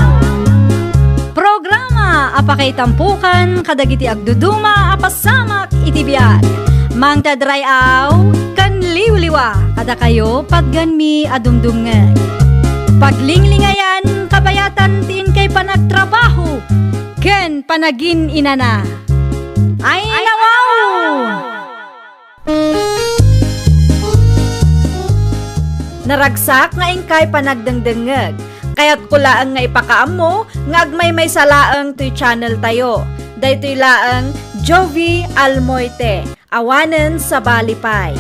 Programa a Kaitampukan kadagiti agduduma a pasamak iti biag. Mangted ray-aw ken liwliwa kadakayo patgenmi a dumdumngeg. Paglinglingayan, kabayatan ti inkay panagtrabaho ken panagin-inana. Ay, nawaw! Naragsak nga inkay panagdengdengngeg. Kayatko laeng nga ipakaammo nga agmaymaysa laeng toy channel tayo. Daytoy laeng Jovie Almoite, awanen sabali pay.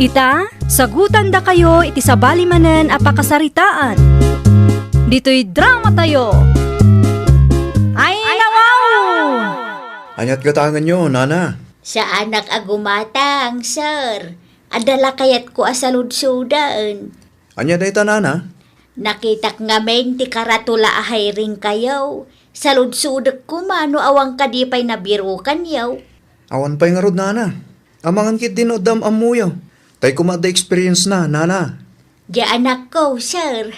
Ita, sagutandakayo iti sabali manen a pakasaritaan. Ditoy drama tayo. Ay, nawaw! Aniat gatangenyo, nana? Saanak a gumatang, sir. Adda la kayatko a saludsoden. Ania dayta, nana? Nakitak ngamin ti karatula a hiringkayo. Saludsodek koma no awan kadi pay nabirukanyo. Awan pay ngarud, nana. Amangan ketdi no adda am-ammoyo. Tay koma adda experience na, nana. Diay anakko, sir.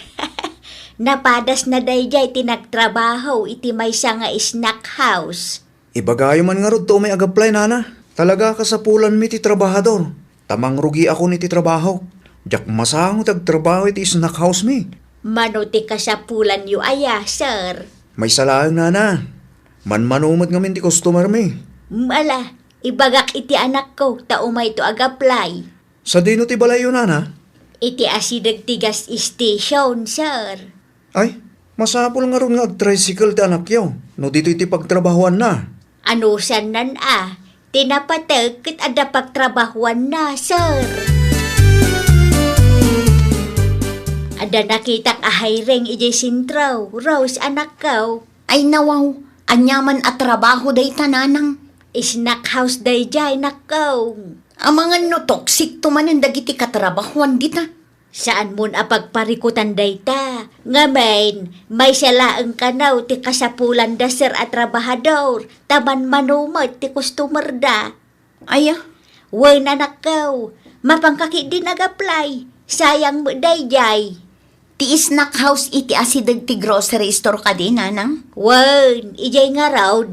Napadasna daydiay ti nagtrabaho iti maysa nga snack house. Ibagayo man ngarud ta umay ag-apply, nana. Talaga a kasapulanmi ti trabahador. Ta mangrugiakon iti trabahok. Diak masango ti agtrabaho iti snack house mi. Mano ti kasapulanyo aya, sir? Maysa laeng, nana. Manmano met ngamin ti customer mi. Ala, ibagak iti anakko ta umayto ag-apply. Sadino ti balayyo, nana? Iti asideg ti gas station, sir. Ay, masapul ngarud nga ag-tricycle ti anakyo no ditoy ti pagtrabahoanna. Anusannan a, ti napateg ket adda pagtrabahoanna, sir. Adda nakitak a hiring idiay sentro, Rose, anakko. Ay nawaw, aniaman a trabaho dayta, nanang? Snack house daydiay, nakko. Amangan no toxic to manen dagiti katrabahoan dita. Saanmon a pagparikutan dayta. Ngamin, maysa laeng kano ti kasapulanda, sir, a trabahador, ta manmano met ti customerda. Aya? Wen, anakko, mapanka ketdin ag-apply. Sayang met daydiay. Ti snack house iti asideg ti grocery store kadi, nanang? Wen, idiay ngarud.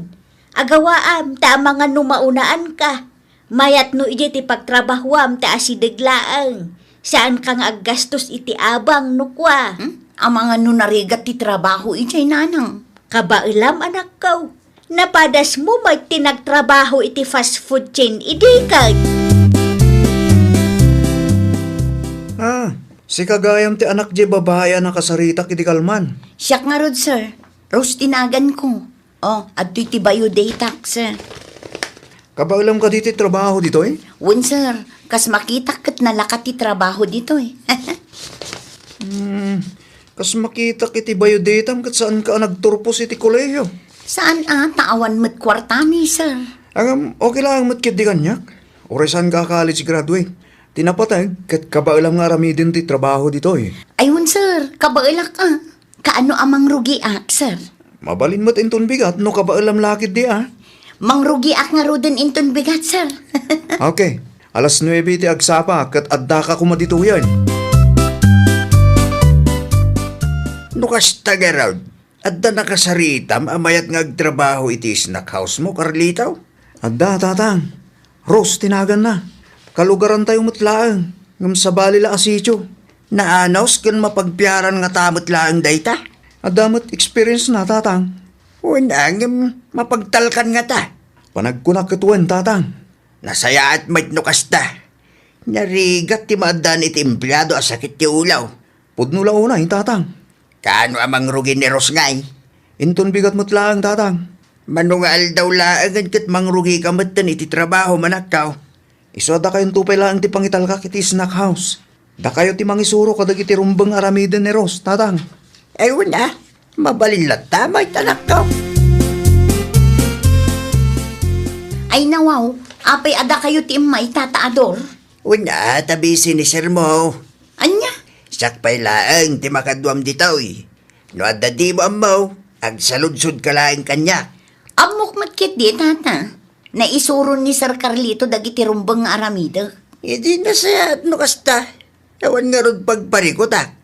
Agawaam, ta amangan no maunaanka. Mayat no idiay ti pagtrabahoam ta asideg laeng. Saanka nga aggastos iti abang no kua. Hmm? Amangan no narigat ti trabaho idiay, nanang? Kabaelam, anakko. Napadasmo met ti nagtrabaho iti fast food chain idi ket. Ah, sika gayam ti anak diay babai a nakasaritak idi kalman. Siak ngarud, sir. Rose ti naganko. Oh, adtoy ti bayo datak, sir. Kabaelam kadi ti trabaho ditoy? Wen, sir. Kas makitak ket nalaka ti trabaho ditoy. Hmm, kas makitak iti bayo datam ket saanka a nagturpos iti kolehiyo? Saan a, ta awan met kuartami, sir. Ngem, okay laeng met ketdi kaniak. Uray saanka a college graduate. Ti napateg, ket kabaelam nga aramiden ti trabaho ditoy. Ay, wen, sir. Kabaelak a. Kaano a mangrugiak, sir? Mabalin met inton bigat no kabaelam la ketdi a. Mangrugiak ngaruden inton bigat, sir. Okay. Alas nuebe ti agsapa ket addaka koma ditoyen. No kasta ngarud, adda nakasaritam a mayat nga agtrabaho iti snack house mo, Carlito? Adda, tatang. Rose ti naganna. Kalugarantayo met laeng, ngem sabali la a sitio. Naanus ken mapagpiaran ngata met laeng dayta? Adda met experience na, tatang. Wen, ngem mapagtalkan ngata? Panagkunak ket wen, tatang. Nasayaat met no kasta. Narigat ti maaddaan iti empleado a sakit ti ulo. Pudno la unay, tatang. Kaano a mangrugi ni Rose ngay? Inton bigat met laeng, tatang. Mano nga aldaw laengen ket mangrugika metten iti trabaho, manakkaw. Isu a dakayonto pay laeng ti pangitalkak iti snack house. Dakayo ti mangisuro kadagiti rumbeng aramiden ni Rose, tatang. Ay, wen a, mabalin latta, may tanakkaw. Ay, nawaw, apay a dakayo ti immay, Tata Ador? Wen a, ta busy ni sir mo. Ania? Siak pay laeng ti makaduam ditoy. No adda dimo ammo, agsaludsodka laeng kaniak. Ammok met ketdi, tata. Naisuro ni Sir Carlito dagiti rumbeng nga aramidek. Idi nasayaat no kasta. Awan ngarud pagparikutak.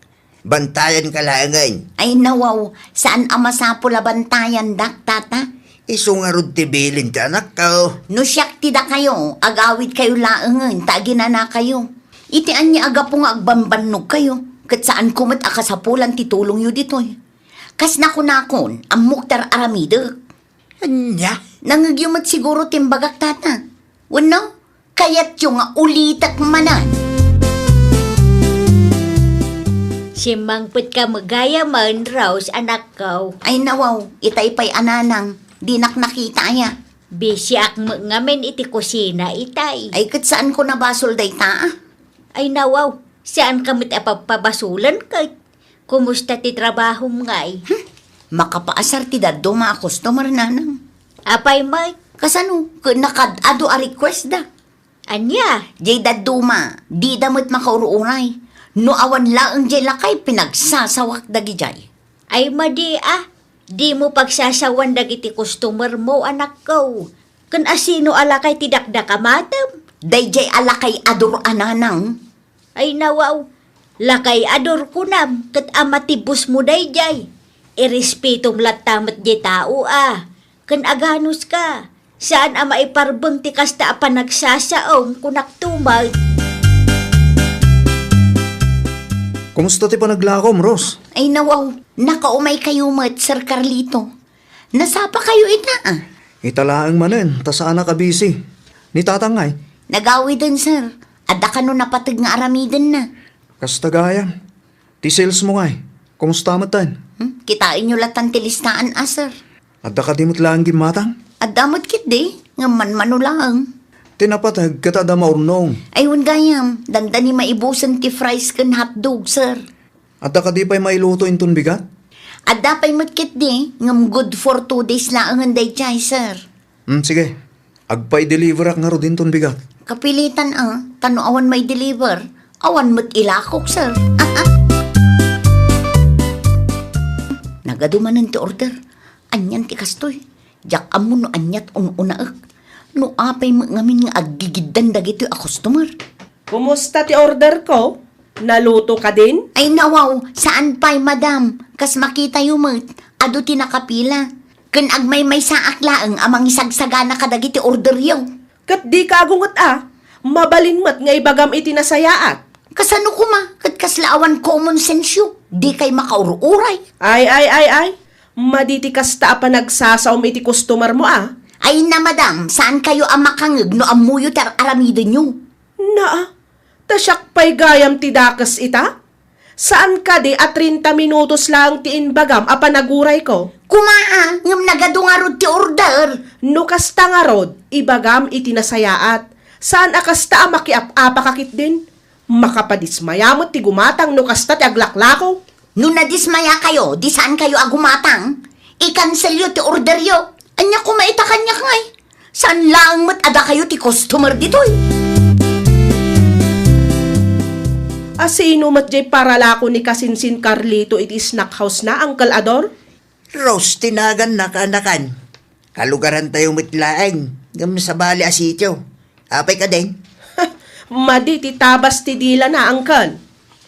Bantayanka laengen. Ay, nawaw, saan a masapul a bantayandak, tata? Isu ngarud ti bilin ti anakko. No siak ti dakayo, agawidkayo laengen ta aginanakayo. Iti ania a gapu nga agbambannogkayo, ket saanko met a kasapulan ti tulongyo ditoy. Kas nakunakon, ammok ti ar-aramidek. Ania? Nangngegyo met siguro ti imbagak, tata. Wenno, kayatyo nga ulitek manen? Simmangpetka met gayamen, Rose, anakko. Ay, nawaw, itay pay a nanang, dinak nakita aya. Bisiak met ngamin iti kusina itay. Ay, ket saanko nabasol dayta, a? Ay, nawaw, saanka met a pabpabasulen ket. Kumusta ti trabahom ngay? Hmm, makapaasar ti dadduma a customer, nanang. Apay met? Kasano? Ket nakad-adu a request da. Ania? Jay dadduma, dida met makaur-uray. No awan laeng jay lakay, pinagsasawak dagijay. Ay, madi a, dimo pagsasawan dagiti customer mo, anakko. Ken asino a lakay ti dakdakamatem? Dayjay a lakay a dur a nanang. Ay, nawaw, lakay a dur kunam ket a matibusmo dayjay. Irespetom latta met di tao a. Ken aganuska, saan a maiparbeng ti kasta a panagsasaom, kunak tumaw. Kumusta ti panaglakom, Rose? Ay, nawaw, nakaumay kayo met, Sir Carlito. Nasapa kayo ita, a? Ita laeng manen, ta saanak a busy. Ni tatang ngay? Nagawiden, sir. Adda kano napateg nga aramidenna. Kasta gayam. Ti sales mo ngay, kumusta metten? Hmm? Kitaenyo latan ti listaan, a, sir. Adda kadi met laeng gimmatang? Adda met ketdi, ngem manmano laeng. Ti napateg ket adda maurnong. Ay, wen gayam, dandani maibusen ti fries ken hotdog, sir. Adda kadi pay mailuto inton bigat? Adda pay met ketdi, ngem good for two days laengen dayjay, sir. Hmm, sige. Agpa-deliverak ngarud inton bigat. Kapilitan a, ta no awan mai-deliver, awan met ilakok, sir. Nagadu manen ti order. Anian ti kastoy? Diak ammo no aniat un-unaek. No apay met ngamin nga aggigiddan dagitoy a customer. Kumusta ti order ko? Naluto kadin? Ay, nawaw, saan pay, madam. Kas makitayo met, adu ti nakapila. Ken agmaymaysaak laeng a mangisagsagana kadagiti orderyo. Ket dika agunget a, mabalin met nga ibagam iti nasayaat. Kasano koma, ket kasla awan common sense-yo, dikay makaur-uray. Ay, ay, ay, ay, madi ti kasta a panagsasaom iti customer mo a. Ay na, madam, saan kayo a makangeg no ammoyo ti ar-aramidenyo? Naa, ta siak pay gayam ti dakes ita? Saan kadi a treinta minutos laeng ti imbagam a panagurayko? Koma a, ngem nagadu ngarud ti order. No kasta ngarud, ibagam iti nasayaat. Saan a kasta a makiap-apaka ketdin? Makapadismaya met ti gumatang no kasta ti aglaklako. No nadismayakayo, di saan kayo a gumatang. I-cancel-yo ti orderyo. Ania koma ita kaniak ngay? Saan laeng met a dakayo ti customer ditoy? A sino met jay paralako ni Kasinsin Carlito iti snack house na, Uncle Ador? Rose ti naganna, kaanakan. Kalugarantayo met laeng, ngem sabali a sitio. Apay kadin? Madi ti tabas ti dilana, Uncle.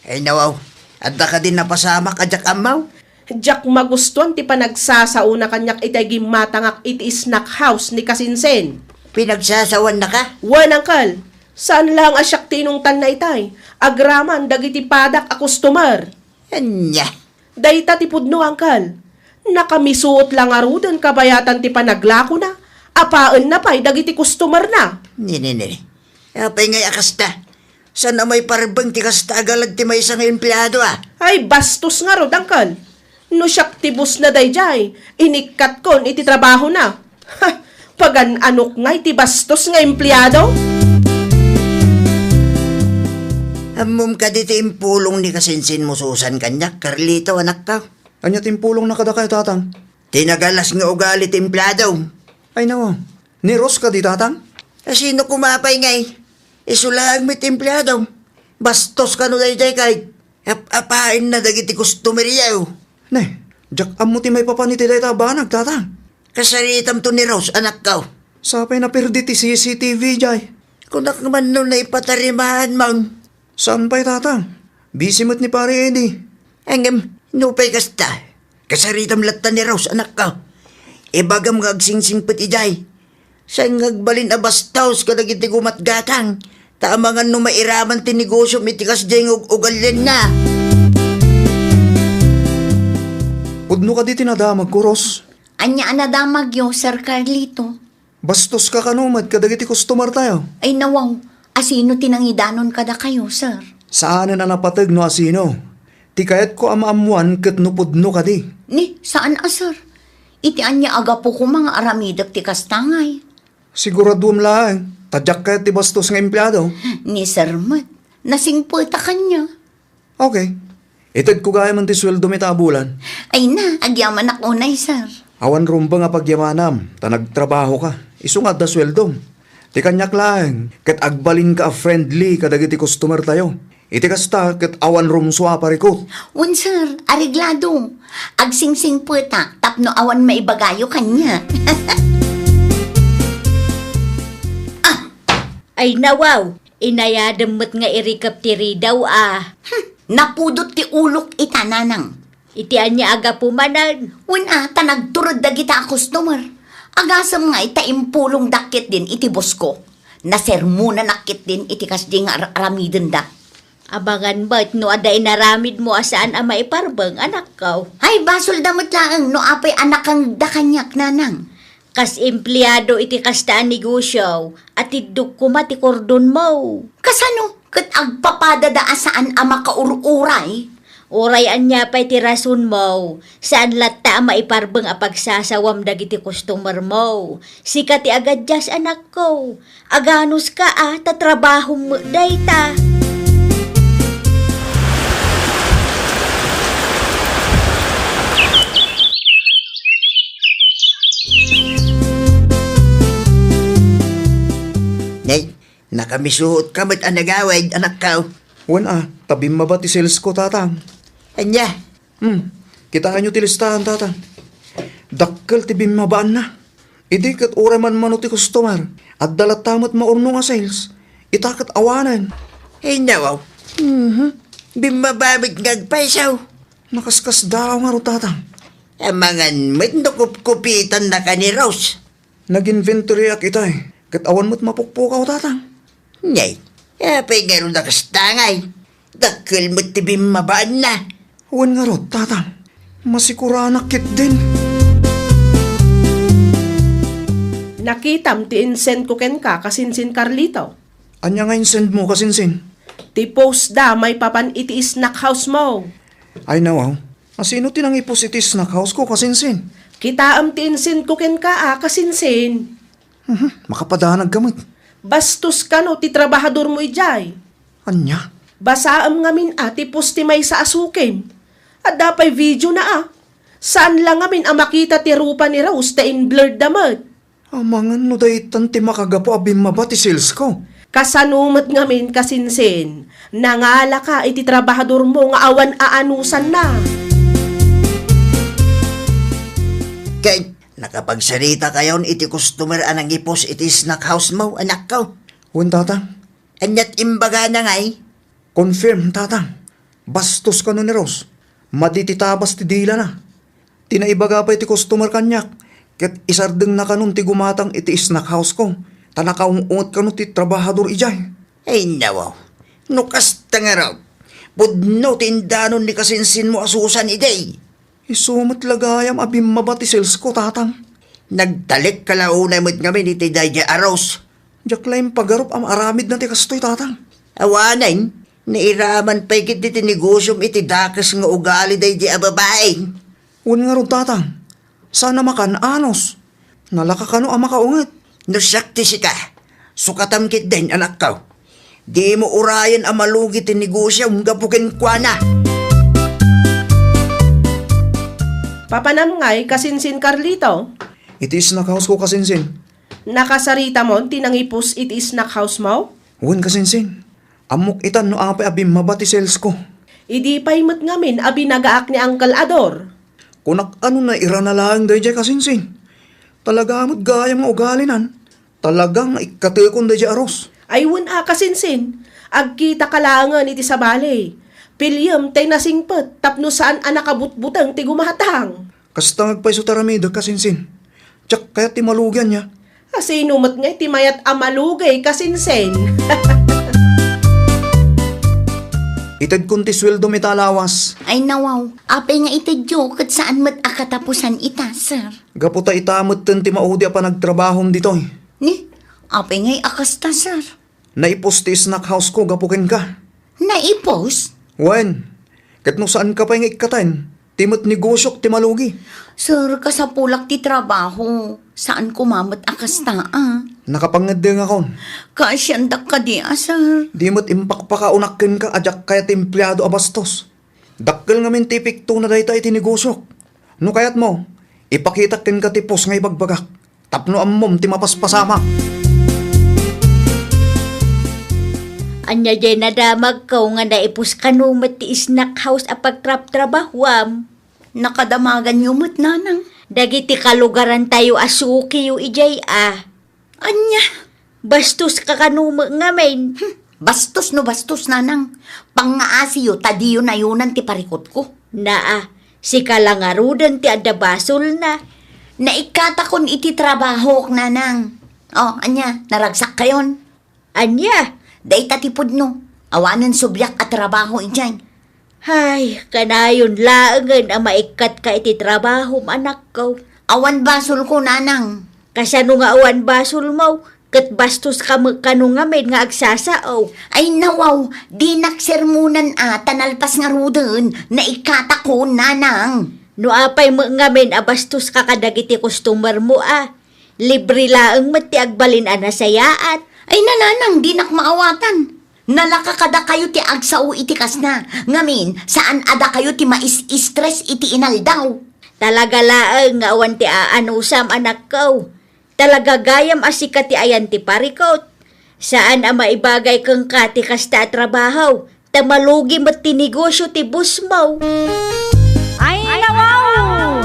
Ay, nawaw, adda kadin napasamak a diak ammo? Diak magustuan ti panagsasaona kaniak itay gimmatangak iti snack house ni Kasinsin. Pinagsasawanna ka? Wen, Uncle. Saan laeng a siak ti inungtanna itay. Agraman dagiti padak a customer. Ania? Dayta ti pudno, Uncle. Nakamisuot la ngaruden kabayatan ti panaglakona. Apaenna pay dagiti customerna. Ni, ni, ni, ni. Apay ngay a kasta? Saan a maiparbeng ti kasta a galag ti maysa nga empleado a? Ay, bastos ngarud, Uncle. No siak ti boss na dayjay, inikkatkon iti trabahona. Ha! Pagan-anok ngay ti bastos nga empleado? Ammom kadi ti impulong ni Kasinsin mo, Susan, kaniak, Carlito, anakko? Ania ti impulongna kadakayo, Tatang? Ti nagalas nga ugali ti empleado. Ay, nawaw. Ni Rose kadi, Tatang? A, sino koma pay ngay? Isu laeng met ti empleado. Bastos kano dayjay kay ap-apaenna dagiti customeryo. Ne, diak ammo ti maipapan iti dayta a banag, Tatang. Kasaritamto ni Rose, anakko. Sapay naperdi ti C C T V jay. Kunak man no naipatarimaan man. Saan pay, Tatang? Busy met ni Pare Eddie. Ngem, nupay kasta, kasaritam latta ni Rose, anakko. Ibagam nga agsingsingpet idiay. Saan nga agbalin a bastos kadagiti gumatgatang, ta amangan no mairaman ti negosiom iti kasdiay nga ug-, ugalianna. Pudno kadi ti nadamagko, Rose? Ania a nadamagyo, Sir Carlito? Bastoska kano met kadagiti customer tayo? Ay, nawaw. Asino ti nangidanon kadakayo, sir? Saanen a napateg no asino. Ti kayatko a maammoan ket no pudno kadi. Ni, saan a, sir? Iti ania a gapu koma nga aramidek ti kasta ngay? Siguraduem laeng, ta diak kayat ti bastos nga empleado. Ni sir met, nasingpeta kaniak. Okay. Itedko gayam ti sueldom ita a bulan. Ay na, agyamanak unay, sir. Awan rumbeng a pagyamanam, ta nagtrabahoka. Isu nga adda sueldom. Ti kaniak laeng, ket agbalinka a friendly kadagiti customer tayo. Iti kasta, ket awan rumsua a parikut. Wen, sir, areglado. Agsingsingpetak tapno awan maibagayo kaniak. Ah! Ay, nawaw! Inayadem met nga irikep ti ridaw a. Hmm, napudot ti ulok ita, nanang. Iti ania a gapu manen? Wen a, ta nagtured dagita a customer. Agasem nga ita impulongdak ketdin iti bosko. Nasermonanak ketdin iti kasdi nga ar-, aramidenda. Amangan met no adda inaramidmo a saan a maiparbeng, anakko. Ay, basolda met laeng no apay a nakangda kaniak, nanang. Kas empleado iti kasta a negosio, atiddok koma ti kordonmo. Kasano? Ket agpapadada a saan a makaur-uray? Uray ania pay ti rasonmo, saan latta a maiparbeng a pagsasawam dagiti customermo. Sika ti agadias, anakko. Aganuska a, ta trabahom met dayta. Nay, nakamisuotka met a nagawid, anakko. Wen a, ta bimmaba ti salesko, tatang. Ania? Hmm, kitaenyo ti listahan, tatang. Dakkel ti bimmabaanna. Idi ket uray manmano ti customer, adda latta met maurnong a sales. Ita ket awanen. Ay, nawaw. Mhm. Bimmaba met nga agpayso. Nakaskasdaaw ngarud, tatang. Amangan met no kupkupitannaka ni Rose. Nag-inventoryak itay, ket awan met mapukpukaw, tatang. Nay, apay ngarud a kasta ngay? Dakkel met ti bimmabaanna. Wen ngarud, tatang. Masikuranak ketdin. Nakitam ti insendko kenka, kasinsin Carlito. Ania nga insendmo, kasinsin? Ti post da maipapan iti snack house mo. Ay, nawaw. Asino ti nangipost iti snack house ko, kasinsin? Kitaem ti insendko kenka a, kasinsin. Mhm, makapadanag ka met. Bastos kano ti trabahador mo idiay. Ania? Basaem ngamin a ti post ti maysa a sukim. Adda pay video na a. Saan la ngamin a makita ti rupa ni Rose ta in-blurred da met. Amangan no daytan ti makagapu a bimmaba ti sales ko. Kasano met ngamin, kasinsin, nangalaka iti trabahador mo nga awan aanusanna? Ket nakapagsarita kayon iti customer a nangipost iti snack house mo, anakko? Wen, tatang. Aniat imbagana ngay? Confirm, tatang. Bastos kano ni Rose. Madi ti tabas ti dilana. Ti naibaga pay ti customer kaniak, ket isardengna kanon ti gumatang iti snack house ko, ta nakaung-unget kano ti trabahador idiay. Ay, nawaw. No kasta ngarud, pudno ti indanon ni kasinsinmo a Susan idi. Isu met la gayam a bimmaba ti sales ko, tatang. Nagtalekka la unay met ngamin iti daydiay a Rose. Diak la impagarup a maaramidna ti kastoy, tatang. Awanen, nairaman pay ketdi ti negosiom iti dakes nga ugali daydiay a babai. Wen ngarud, tatang. Saan a makan-anos. Nalaka kano a makaunget. No siak ti sika, sukatam ketdin, anakko. Dimo urayen a malugi ti negosiom gapu kenkuana. Papanam ngay, kasinsin Carlito? Iti snack house ko, kasinsin. Nakasaritamon ti nangipus iti snack house mo? Wen, kasinsin. Ammok itan no apay a bimmaba ti sales ko. Idi pay met ngamin a binagaak ni Uncle Ador. Kunak ano nairana laeng daydiay, kasinsin. Talaga met gayam nga ugalinan. Talaga nga ikkatekon daydiay a Rose. Ay wen a, kasinsin. Agkitaka laengen iti sabali. Piliem tay nasingpet tapno saan a nakabutbuteng ti gumatang. Kasta nga agpayso ti aramidek a sinsin. Diak kayat ti malugi ania. A sino met ngay ti mayat a malugi ka sinsin? Itedkon ti sueldom ita a lawas. Ay nawaw, apay nga itedyo ket saan met a katapusan ita, sir? Gapu ta ita metten ti maudi a panagtrabahom ditoy. Ni, apay ngay a kasta, sir? Naipos ti snack house ko gapu kenka. Naipos? Wen, ket no saanka pay nga ikkaten, ti met negosiok ti malugi. Sir, kasapulak ti trabaho. Saan koma met a kasta, a. Nakapangeddengakon. Kaasiandak kadi a, sir. Di met impakpakaunak kenka a diak kayat ti empleado a bastos. Dakkel ngamin ti epektona dayta iti negosiok. No kayatmo, ipakitak kenka ti pos nga ibagbagak tapno ammom ti mapaspasamak. Ania diay nadamagko nga naipos kano met ti snack house a pagtraptrabahuam? Nakadamaganyo met, nanang. Dagiti kalugarantayo a sukiyo idiay a. Ania? Bastoska kano met ngamin? Hmm, bastos no bastos, nanang. Pangngaasiyo ta diyo nayonan ti parikutko. Naa, sika la ngaruden ti adda basolna. Naikkatakon iti trabahok, nanang. O, ania, naragsakkayon? Ania? Dayta ti pudno. Awanen subliak a trabaho idiay. Hay, kanayon laengen a maikkatka iti trabahom, anakko. Awan basolko, nanang. Kasano nga awan basolmo? Ket bastoska met kano ngamin nga agsasao. Ay nawaw, dinak sermonan a ta nalpas ngaruden, naikkatakon, nanang. No apay met ngamin a bastoska kadagiti customermo a, libre laeng met ti agbalin a nasayaat. Ay nananang, dinak maawatan. Nalaka kadakayo ti agsao iti kasna. Ngamin, saan a dakayo ti mais-stress iti inaldaw. Talaga laeng nga awan ti aanusam, anakko. Talaga gayam a sika ti ayan ti parikut. Saan a maibagay kenka ti kasta a trabaho, ta malugi met ti negosio ti bossmo. Ay, nawaw!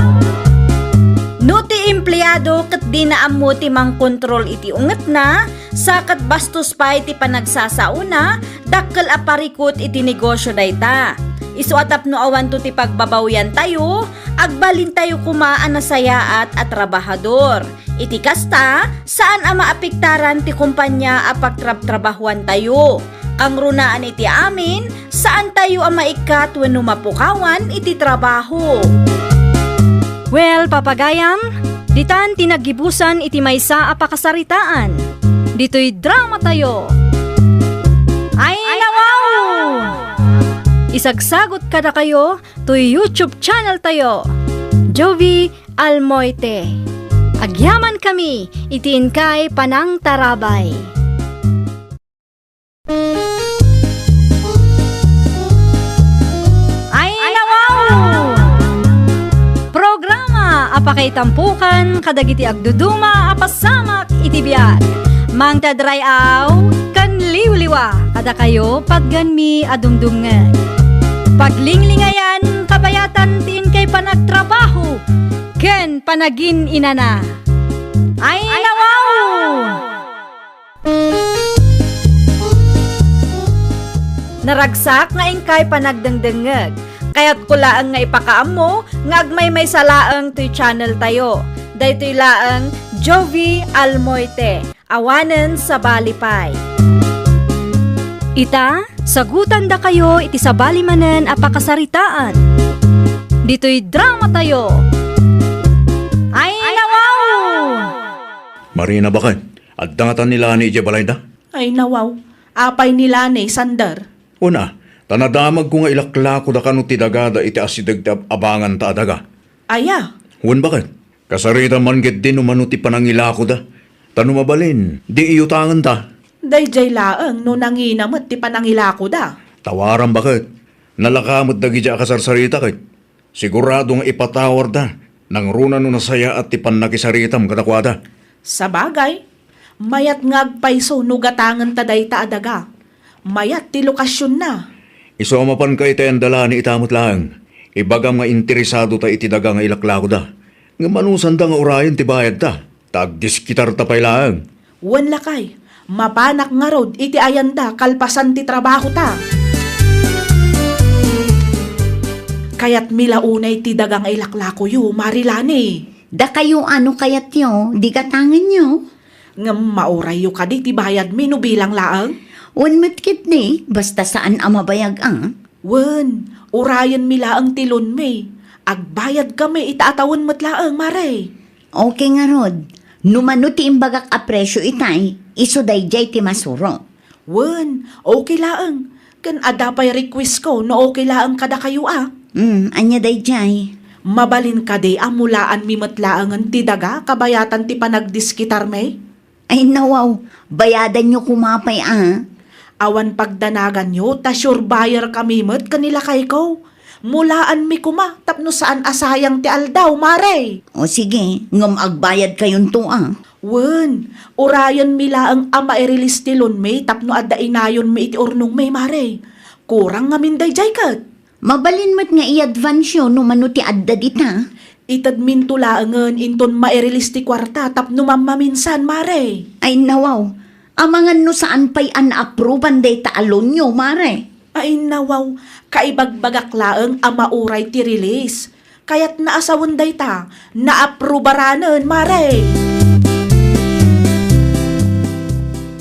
No ti empleado ket dina ammo ti mangkontrol iti ungetna, sa ket bastos pay ti panagsasaona, dakkel a parikut iti negosio dayta. Isu a tapno awanto ti pagbabawiantayo, agbalintayo koma a nasayaat a trabahador. Iti kasta, saan a maapektaran ti kompania a pagtrabtrabahuantayo. Kangrunaan iti amin, saantayo a maikkat wenno mapukawan iti trabaho. Well, papagayam, ditan ti naggibusan iti maysa a pakasaritaan. Ditoy dramatayo. Ay, nawaw! Isagsagot kadakayo toy YouTube channel tayo, Jovi Almoite. Agyamankami iti inkay panangtarabay. Ay, nawaw! Programa a pakaitampukan kadagiti agduduma a pasamak iti biag. Mangted ray-aw ken liwliwa kadakayo patgenmi a dumdumngeg. Paglinglingayan, kabayatan ti inkay panagtrabaho ken panagin-inana. Ay, nawaw! Naragsak nga inkay panagdengdengngeg. Kayatko laeng nga ipakaammo nga agmaymaysa laeng toy channel tayo. Daytoy laeng Jovi Almoite, awanen sabali pay. Ita, sagutandakayo iti sabali manen a pakasaritaan. Ditoy dramatayo. Ay, nawaw! Marina, baket. Adda ngata ni Lani idiay balayda? Ay, nawaw. Apay ni Lani, Sander? Una, ta nadamagko nga ilaklakoda kano ti dagada iti asideg ti ab-abanganta a daga. Aya? Wen, baket. Kasaritam man ketdi no mano ti panangilakoda. Ta no mabalin, di iyutangenta. Daydiay laeng no nangina met ti panangilakoda. Tawaram, baket. Nalaka met dagidi a kasarsarita ket. Sigurado nga ipatawarda, nangruna no nasayaat ti pannakisaritam kadakuada. Sabagay, mayat nga agpayso no gatangenta dayta a daga. Mayat ti lokasionna. Isu a mapanka iti ayan da Lani ita met laeng. Ibagam nga interesadoda iti daga nga ilaklakoda. Ngem anusanda nga urayen ti bayadda? Ta agdiskitarta pay laeng. Wen, lakay, mapanak ngarud iti ayanda kalpasan ti trabahota. Kayatmi la unay ti daga nga ilaklakoyo, Mari Lani. Dakayo a no kayatyo, di gatangenyo. Ngem maurayyo kadi ti bayadmi no bilang laeng? Wen met ketdi, basta saan a mabayag a. Wen, urayenmi laeng ti loanmi. Agbayadkami ita a tawen met laeng, Mare. Okay ngarud. No mano ti imbagak a presio itay, isu daydiay ti masuro. Wen, okay laeng. Ken adda pay request ko no okay laeng kadakayo a. Hmm, ania daydiay? Mabalin kadi a mulaanmi met laengen ti daga kabayatan ti panagdiskitarmi? Ay, nawaw, bayadanyo koma pay a. Awan pagdanaganyo, ta sure buyer kami met ken ni lakayko. Mulaanmi koma tapno saan a sayang ti aldaw, Mare. O sige, ngem agbayadkayonto a. Wen, urayenmi laeng a mairilis ti loanmi tapno adda inayonmi iti urnongmi, Mare. Kurang ngamin daydiay ket. Mabalin met nga i-advance-yo no mano ti adda dita. Itedminto laengen inton mairilis ti kuarta tapno mammaminsan, Mare. Ay, nawaw. Amangan no saan pay a naaproban dayta a loan-yo, Mare. Ay, nawaw. Kaibagbagak laeng a mauray ti release. Kayatna a sawen dayta, naaprubaranna, Mare.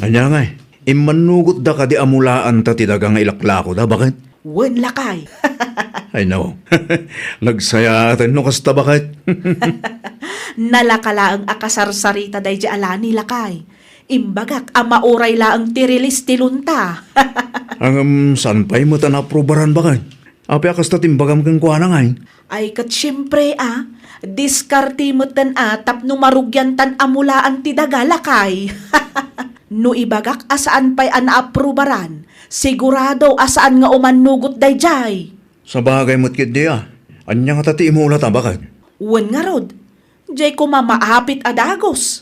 Ania ngay? Immannugotda kadi a mulaanta ti daga nga ilaklakoda, baket? Wen, lakay. Ay, no. Nagsayaaten no kasta, baket? Nalaka laeng a kasarsarita daydiay a Lani, lakay. Imbagak a mauray laeng ti release ti loan-ta. Ngem saan pay met a naaprubaran, baket? Apay a kasta ti imbagam kenkuana ngay? Ay, ket siempre a, diskarte metten a tapno marugiantan a mulaan ti daga, lakay. No ibagak a saan pay a naaprubaran, sigurado a saan nga umannugot daydiay. Sabagay met ketdi a. Ania ngata ti imulata, baket? Wen ngarud, diay koma maapit a dagus.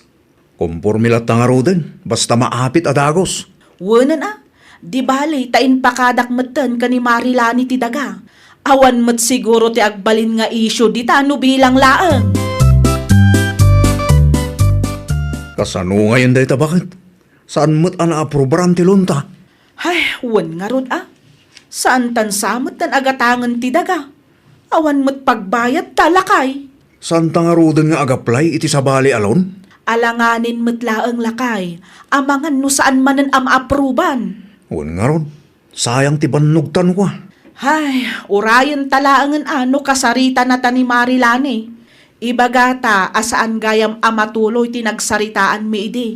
Komporme latta ngaruden, basta maapit a dagus. Wenen a, di bali ta impakadak metten ken ni Mari Lani ti daga. Awan met siguro ti agbalin nga isyu dita no bilang laeng. Kasano ngayen dayta, baket? Saan met a naaprubaran ti loan-ta? Ay, wen ngarud a. Saantan sa metten a gatangen ti daga. Awan met pagbayadta, lakay. Saanta ngaruden nga agaplay iti sabali a loan? Alanganin met laeng, lakay. Amangan no saan manen a maapruban. Wen ngarud, sayang ti bannogtan, kua. Hay, urayenta laengen a no kasaritanata ni Mari Lani. Ibagata a saan gayam a matuloy ti nagsaritaanmi idi.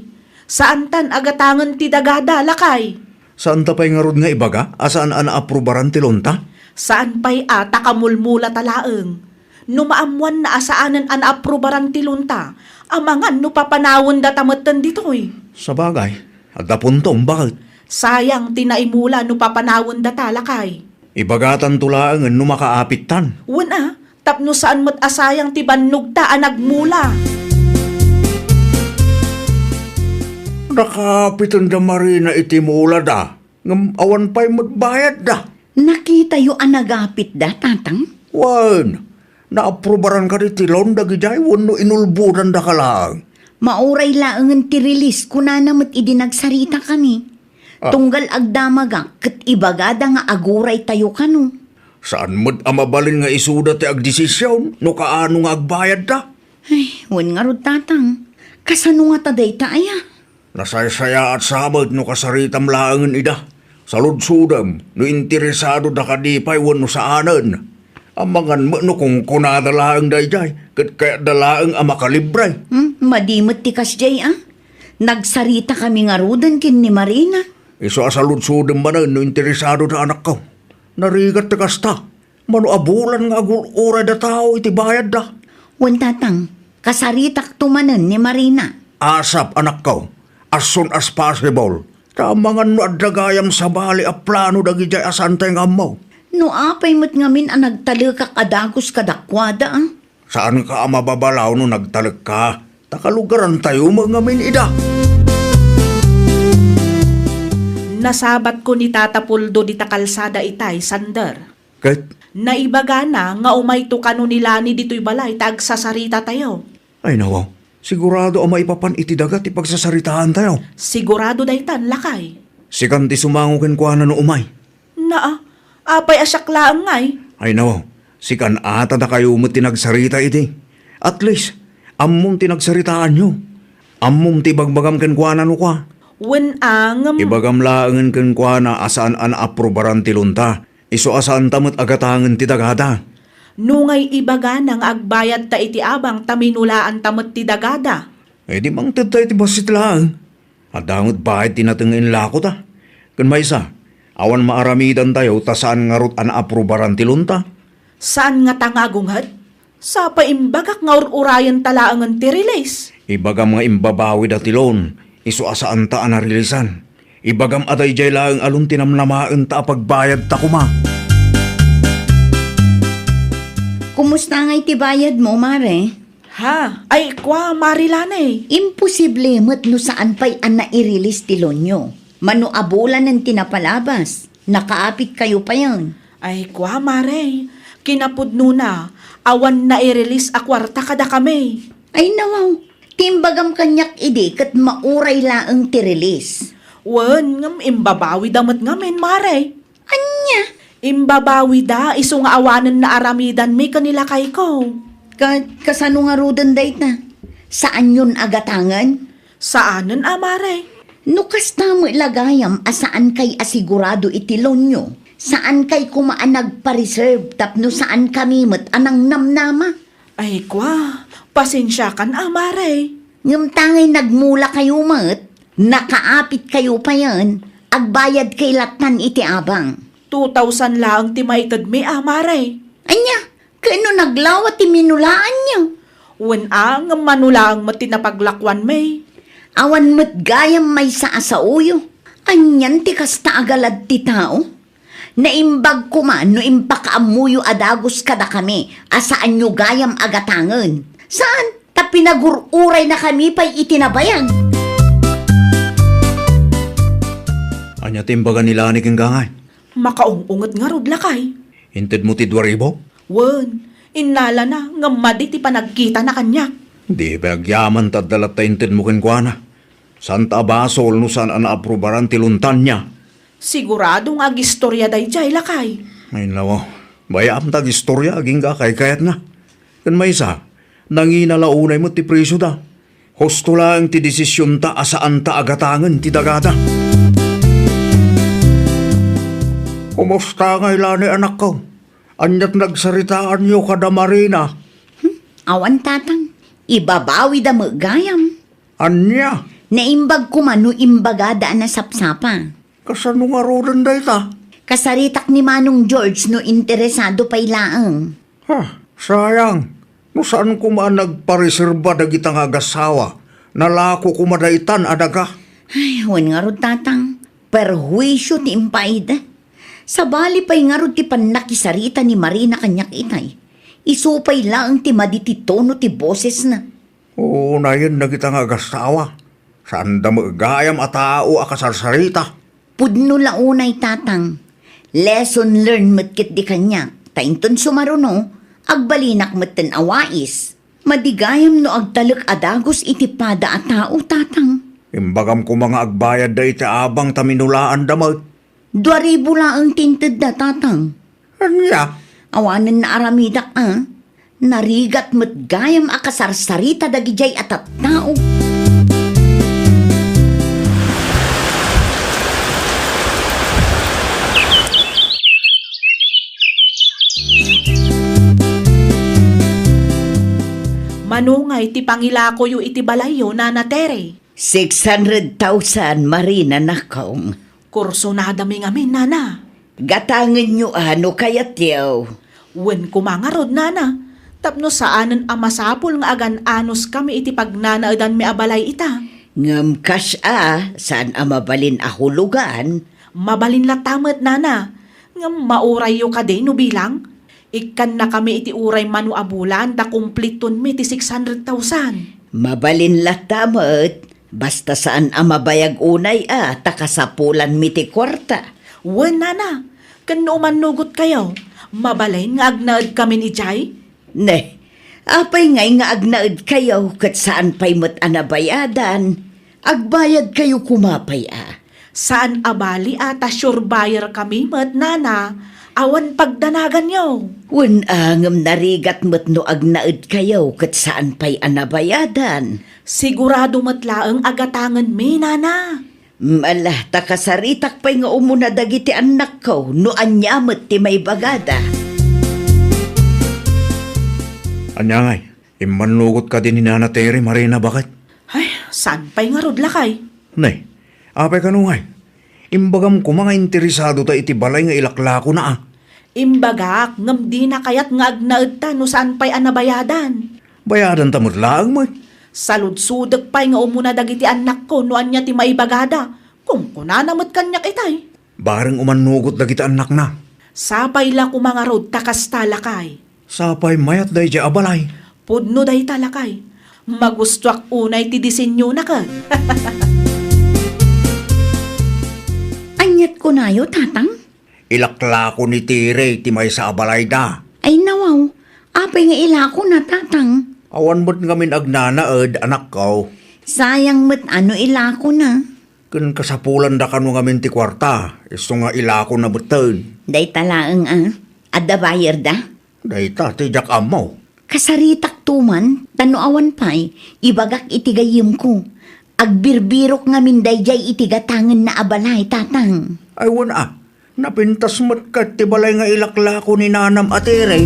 Saantan a gatangen ti dagada, lakay. Saanta pay ngarud nga ibaga a saan a naaprubaran ti loan-ta? Saan pay a ta kamulmulata laeng. No maammoanna a saanen a naaprubaran ti loan-ta, amangan no papanawendata metten ditoy. Sabagay, adda puntom, baket? Sayang ti naimula no papanawendata, lakay. Ibagatanto laengen no makaapittan. Wen a, tapno saan met a sayang ti bannogta a nagmula. Nakaapiten da Marina iti mulada, ngem awan pay met bayadda. Nakitayo a nagapitda, Tatang? Wen, naaprubaran kadi ti loan dagidiay wenno inulbodandaka laeng? Mauray laengen ti release, kunana met idi nagsaritakami. Ah. Tunggal agdamagak ket ibagada nga aguraytayo kano. Saan met a mabalin nga isuda ti agdesision no kaano nga agbayadda. Ay, wen ngarud, Tatang. Kasano ngata dayta aya? Nasaysayaat sa met no kasaritam laengen ida. Saludsodem no interesadoda kadi pay wenno saanen. Amangan met no kunkunada laeng daydiay, ket kayatda laeng a makalibre. Hmm, madi met ti kasdiay a. Nagsaritakami ngaruden ken ni Marina. Isu a saludsodem manen no interesadoda, anakko. Narigat ti kasta. Mano a bulan nga agur-urayda tao iti bayadda. Wen, Tatang, kasaritakto manen ni Marina. Asap, anakko, as soon as possible. Ta amangan no adda gayam sabali a plano dagidiay a saantay nga ammo. No apay met ngamin a nagtalekak a dagus kadakuada, a? Saanka a mababalaw no nagtalekka, ta kalugarantayo met ngamin ida. Nasabatko ni Tata Puldo dita kalsada itay, Sander. Ket? Naibagana nga umayto kano ni Lani ditoy balay ta agsasaritatayo. Ay, nawaw. Sigurado a maipapan iti daga ti pagsasaritaantayo. Sigurado daytan, lakay. Sikan ti sumango kenkuana no umay. Naa, apay a siak laeng ngay? Ay, nawaw. Sikan a ta dakayo met ti nagsarita idi. At least, ammom ti nagsaritaanyo. Ammom ti ibagbagam kenkuana no kua. Wen a, ngem Ibagam laengen kenkuana a saan a naaprubaran ti loanta. Isu a saanta met a gatangen ti dagada. No ngay ibagana nga agbayadta iti abang ta minulaanta met ti dagada. Eh, di mangtedta iti bassit laeng. Adda met bayad ti nateng nga inlakota. Ken maysa, awan maaramidantayo ta saan ngarud a naaprubaran ti loanta. Saan ngata nga agunget? Sa pay imbagak nga ur-urayenta laengen ti release. Ibagam nga imbabawida ti loan, isu a saanta a narilisan. Ibagam a daydiay laeng a loan ti namnamaenta a pagbayadta koma. Kumusta ngay ti bayadmo, Mare? Ha? Ay, kua, Mare Lani. Imposible met no saan pay a nai-release ti loanyo. Mano a bulanen ti napalabas. Nakaapitkayo payen. Ay, kua, Mare. Kinapudnona, awan nai-release a kuarta kadakami. Ay, nawaw. Ti imbagam kaniak idi ket mauray laeng ti release. Wen, ngem imbabawida met ngamin, Mare. Ania? Imbabawida isu nga awanen naaramidanmi ken ni lakayko. Ka-, kasano ngaruden dayta? Saanyon a gatangen? Saanen a, Mare. No kasta met la gayam a saankay a sigurado iti loanyo, saankay koma a nagpa-reserve tapno saankami met a nangnamnama. Ay, kua, pasensiakan a, Mare. Ngem ta ngay nagmulakayo met, nakaapitkayo payen, agbayadkay lattan iti abang. Two thousand laeng ti maitedmi a, Mare. Ania? Ken no naglawa ti minulaanyo? Wen a, ngem mano laeng met ti napaglakuanmi. Awan met gayam maysa a saoyo. Anian ti kasta a galad ti tao? Naimbag koma no impakaammoyo a dagus kadakami a saanyo gayam a gatangen. Saan? Ta pinagur-uraynakami pay iti nabayag. Ania ti imbaga ni Lani kenka ngay? Makaung-unget ngarud, lakay. Intedmo ti dua ribu? Wen, innalana ngem madi ti panagkitana kaniak. Di pay agyaman ta adda latta intedmo kenkuana. Saanta a basol no saan a naaprubaran ti loanta. Sigurado nga agistoria daydiay, lakay. Ay, nawaw. Bay-am ta agistoria agingga a kaykayatna. Ken maysa, nangina la unay met ti presioda. Husto laeng ti desisionta a saanta a gatangen ti dagada. Kumusta ngay Lani, anakko? Ania ti nagsaritaanyo kada Marina? Hmm, awan, tatang. Ibabawida met gayam. Ania? Naimbag koma no imbagada a nasapsapa. Kasano ngaruden dayta? Kasaritak ni Manong George no interesado pay laeng. Ha, sayang. No saan koma a nagpareserba dagita nga agassawa, nalako koma daytan a daga. Ay, wen ngarud, tatang. Perhuisio ti impaayda. Sabali pay ngarud ti pannakisarita ni Marina kaniak itay. Isu pay laeng ti madi ti tono ti bosesna. Uunayen dagita nga agassawa. Saanda met gayam a tao a kasarsarita. Pudno la unay, tatang. Lesson learned met ketdi kaniak. Ta inton sumaruno, agbalinak metten a wais. Madi gayam no agtalek a dagus iti pada a tao, tatang. Imbagam koma nga agbayadda iti abang ta minulaanda met. Dua ribu laeng ti intedda, tatang. Ania? Awanen naaramidak a. Narigat met gayam a kasarsarita dagidiay a tattao. Mano ngay ti pangilakoyo iti balayyo, Nana Tere? Six hundred thousand, Marina, nakong. Kursunadami ngamin, Nana. Gatangenyo a no kayatyo. Wen koma ngarud, Nana, tapno saanen a masapul nga agan-anoskami iti pagnanaedanmi a balay ita. Ngem kas a, saan a mabalin a hulugan? Mabalin latta met, Nana. Ngem maurayyo kadi no bilang? Ikkannakami iti uray mano a bulan ta kumplitonmi ti six hundred thousand. Mabalin latta met, basta saan a mabayag unay a ta kasapulanmi ti kuarta. Wen, Nana, ken no umannugotkayo, mabalin nga agnaedkamin idiay? Ne, apay ngay nga agnaedkayo ket saan pay met a nabayadan? Agbayadkayo koma pay a. Saan a bali a ta sure buyer kami met, Nana. Awan pagdanaganyo. Wen a, ngem narigat met no agnaedkayo ket saan pay a nabayadan. Sigurado met laeng a gatangenmi, nana. Mm, ala, ta kasaritak pay nga umuna dagiti annakko no ania met ti maibagada. Ania ngay, immannugot kadi ni Nana Terry, Marina, baket? Ay, saan pay ngarud, lakay? Nay, apay kano ngay? Imbagam koma nga interesado ta iti balay nga ilaklakona a. Imbagak, ngem dina kayat nga agnaedta no saan pay a nabayadan. Bayadan ta met laeng, may. Saludsodek pay nga umuna dagiti annakko no ania ti maibagada. Kunkunana met kaniak itay. Bareng umannugot dagiti annakna. Sapay la koma ngarud ta kasta, lakay. Sapay mayat daydiay a balay. Pudno dayta, lakay. Magustoak unay ti disenyona ket. Aniat kunayo, Tatang? Ilaklako ni Tere ti maysa a balayda. Ay, nawaw. Apay nga ilakona, Tatang? Awan met ngamin agnanaed, anakko. Sayang met a no ilakona. Ken kasapulan da kano ngamin ti kuarta, isu nga ilakona metten. Dayta laeng a. Adda bayerda? Dayta ti diak ammo. Kasaritakto man, ta no awan pay, ibagak iti gayyemko. Agbirbirok ngamin daydiay iti gatangenna a balay, Tatang. Ay, wen a, napintas met ket ti balay nga ilaklako ni nanam a Tere.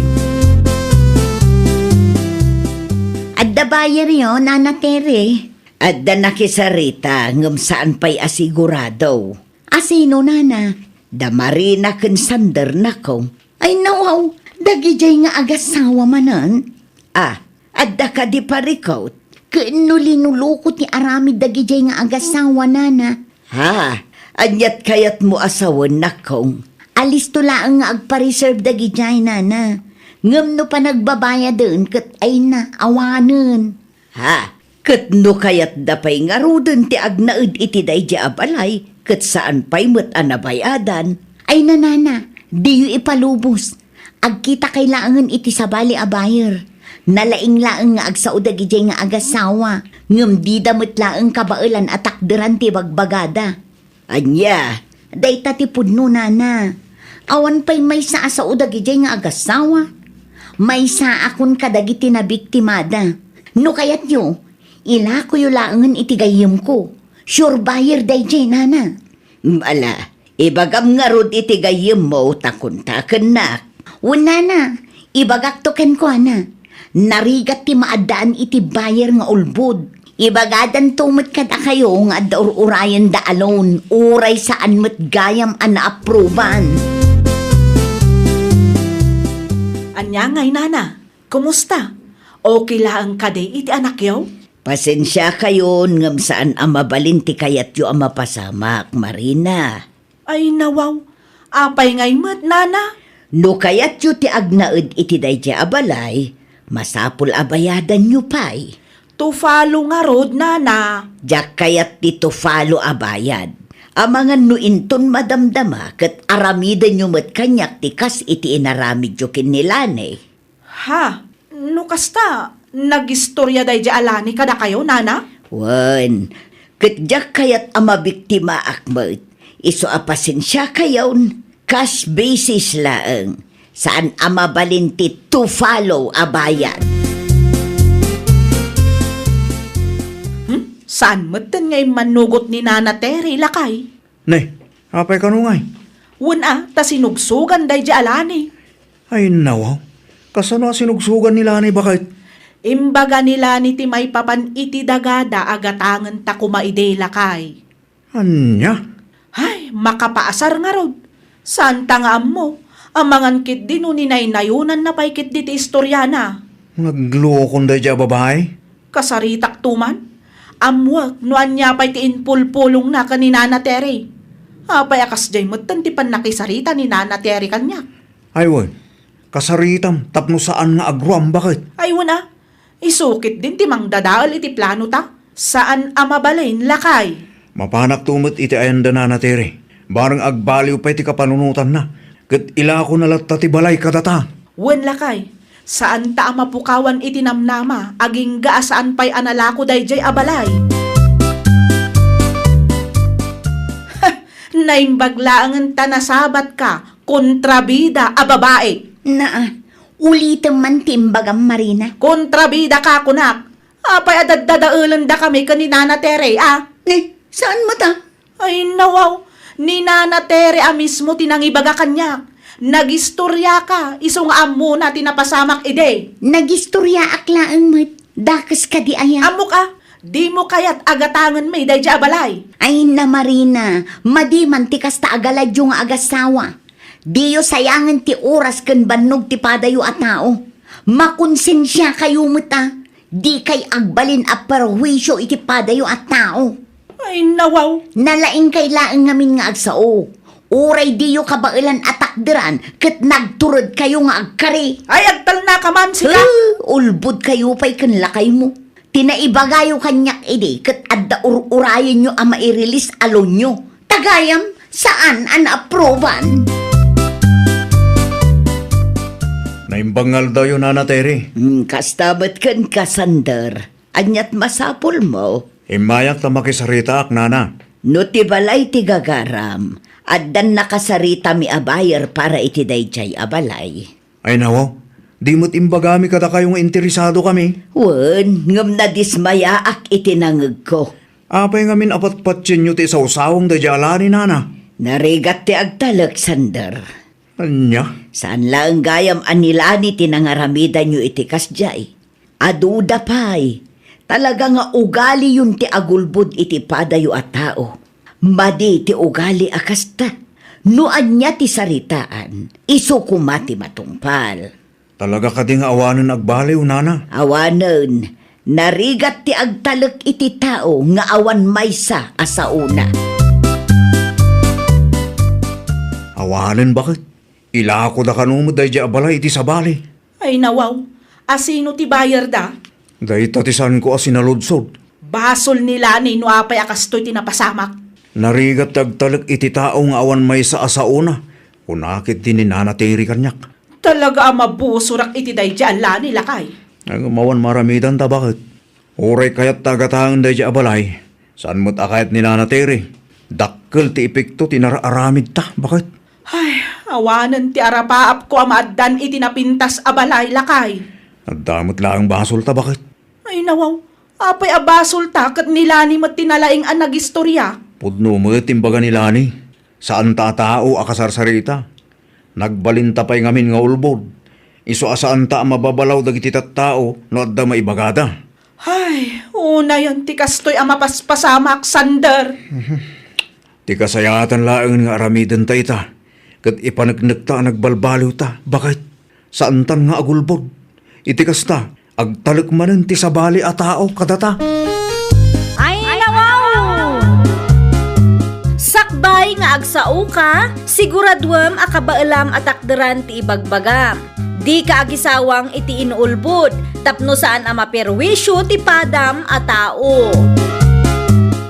Adda bayeryo, Nana Tere? Adda nakisarita, ngem saan pay a sigurado. A sino, Nana? Da Marina ken Sander, nako. Ay, nawaw, dagidiay nga agasawa manen. Ah, adda kadi parikut? Ken no linuluko ti aramid dagidiay nga agasawa, Nana? Ha? Aniat kayatmo a sawen, nakong? Alisto laeng nga agpa-reserve dagidiay, Nana. Ngem no panagbabayaden, ket ay na, awanen. Ha? Ket no kayatda pay ngaruden ti agnaed iti daydiay a balay, ket saan pay met a nabayadan? Ay, nanana, diyo ipalubos. Agkitakay laengen iti sabali a buyer. Nalaing laeng nga agsao dagidiay nga agasawa, ngem dida met laeng kabaelan a takderan ti bagbagada. Ania? Dayta ti pudno, nana. Awan pay maysa a sao dagidiay nga agasawa. Maysaakon kadagiti nabiktimada. No kayatyo, ilakoyo laengen iti gayyemko. Sure buyer daydiay, nana. Ala, ibagam ngarud iti gayyemmo ta kuntakennak. Wen, nana, ibagakto kenkuana. Narigat ti maaddaan iti buyer nga ulbod. Ibagadanto met kadakayo nga adda ur-urayenda a loan, uray saan met gayam a naapruban. Ania ngay, nana? Kumusta? Okay laeng kadi iti anakyo? Pasensiakayon ngem saan a mabalin ti kayatyo a mapasamak, Marina. Ay, nawaw. Apay ngay met, nana? No kayatyo ti agnaed iti daydiay a balay, masapul a bayadanyo pay. Tufalo ngarud, nana. Diak kayat ti tufalo a bayad. Amangan no inton madamdama ket aramidenyo met kaniak ti kas iti inaramidyo ken ni Lani. Ha? No kasta, nagistorya daydiay a Lani kadakayo, nana? Wen, ket diak kayat a mabiktimaak met. Isu a pasensiakayon, cash basis laeng. Saan a mabalin ti tufalo a bayad. Hmm? Saan metten nga immannugot ni Nana Terry, lakay? Ne, apay kano ngay? Wen a, ta sinugsogan daydiay a Lani. Ay, nawaw. Kasano a sinugsogan ni Lani, baket? Imbaga ni Lani ti maipapan iti dagada a gatangen ta koma idi, lakay. Ania? Ay, makapaasar ngarud. Saan ta nga ammo. Amangan ketdi no ninaynayonanna pay ketdi ti istoriana. Naglokon daydiay a babai? Kasaritakto man. Ammoek no ania pay ti impulpulongna ken ni Nana Terry. Apay a kasdiay metten ti pannakisarita ni Nana Terry kaniak? Ay wen, kasaritam tapno saan nga agruam, baket? Ay wen a, isu ketdin ti mangdadael iti planota. Saan a mabalin, lakay. Mapanakto met iti ayanda, Nana Terry. Bareng agbaliw pay ti kapanunotanna, ket ilakona latta ti balay kadata. Wen, lakay. Saanta a mapukawan iti namnama, agingga a saan pay a nalako daydiay a balay. Naimbag laengen ta nasabatka, Kontrabida a babai. Naa, ulitem man ti imbagam, Marina. Kontrabida ka, kunak. Apay a daddadaelendakami ken ni Nana Tere, a? Eh, saan met a? Ay, nawaw. Ni Nana Tere a mismo ti nangibaga kaniak. Nagistoriaka, isu nga ammona ti napasamak idi. Nagistoriaak laeng met. Dakes kadi aya? Ammok a, dimo kayat a gatangenmi daydiay a balay. Ay, na Marina, madi man ti kasta a galadyo nga agasawa. Diyo sayangen ti oras ken bannog ti padayo a tao. Makonsensiakayo met a, dikay agbalin a perhuisio iti padayo a tao. Ay, nawaw. Nalaingkay laeng ngamin nga agsao. Uray diyo kabaelan a takderan ket nagturedkayo nga agkari. Ay, agtalnaka man, sika! Huh, ulbodkayo pay ken lakaymo. Ti naibagayo kaniak idi ket adda ur-urayenyo a mairilis a loanyo. Ta gayam, saan a naaproban. Naimbag nga aldaw, Nana Tere. Hmm, kasta met kenka, Sander. Aniat masapulmo? Immayak ta makisaritaak, Nana. No ti balay ti gagaram, addan nakasaritami a buyer para iti daydiay a balay. Ay, nawaw, di met imbagami kadakayo nga interesadokami. Wen, ngem nadismayaak iti nangegko. Apay ngamin a patpatienyo ti isawsawang daydiay a lani, Nana? Narigat ti agtalek, Sander. Ania? Saan laeng gayam a ni Lani ti nangaramidanyo iti kasdiay. Aduda pay, talaga nga ugaliyon ti agulbod iti padayo a tao. Madi ti ugali a kasta. No ania ti saritaan, isu koma ti matungpal. Talaga kadi nga awanen agbaliw, Nana? Awanen. Narigat ti agtalek iti tao nga awan maysa a saona. Awanen, baket? Ilako da kano met daydiay a balay iti sabali. Ay, nawaw. Asino ti buyer da? Dayta ti saanko a sinaludsod. Basol ni Lani no apay a kastoy ti napasamak. Narigat ti agtalek iti tao nga awan maysa a saona. Kuna ketdi ni Nana Terry kaniak. Talaga a mabusorak iti daydiay a Lani, lakay. Ay, awan maramidanta, baket? Uray kayat ta a gatangen daydiay a balay, saan met a kayat ni Nana Terry. Dakkel ti epekto ti nararamidta, baket? Ay, awanen ti arapaapko a maaddan iti napintas a balay, lakay. Adda met laeng basolta, baket? Ay, nawaw. Apay a basolta ket ni Lani met ti nalaing a nagistoria? Pudno met ti imbaga ni Lani. Saanta a tao a kasarsarita. Nagbalinta pay ngamin nga ulbod. Isu a saanta a mababalaw dagiti tattao no adda maibagada. Ay, unayen ti kastoy a mapaspasamak, Sander. Ti kasayaatan laengen nga aramidenta ita, ket ipaneknekta a nagbalbaliwta, baket? Saantan nga agulbod. Iti kasta, agtalek manen ti sabali a tao kadata. Ay, nawaw! Sakbay nga agsaoka, siguraduem a kabaelam a takderan ti ibagbagam. Dika agisawang iti inuulbod tapno saan a maperwisyo ti padam a tao.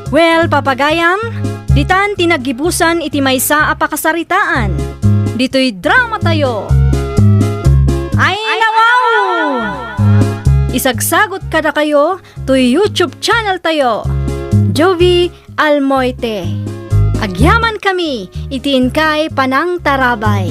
Well, papagayam, ditan ti naggibusan iti maysa a pakasaritaan. Ditoy dramatayo. Ay, nawaw! Isagsagot kadakayo toy YouTube channel tayo, Jovie Almoite. Agyaman kami iti inkay panangtarabay.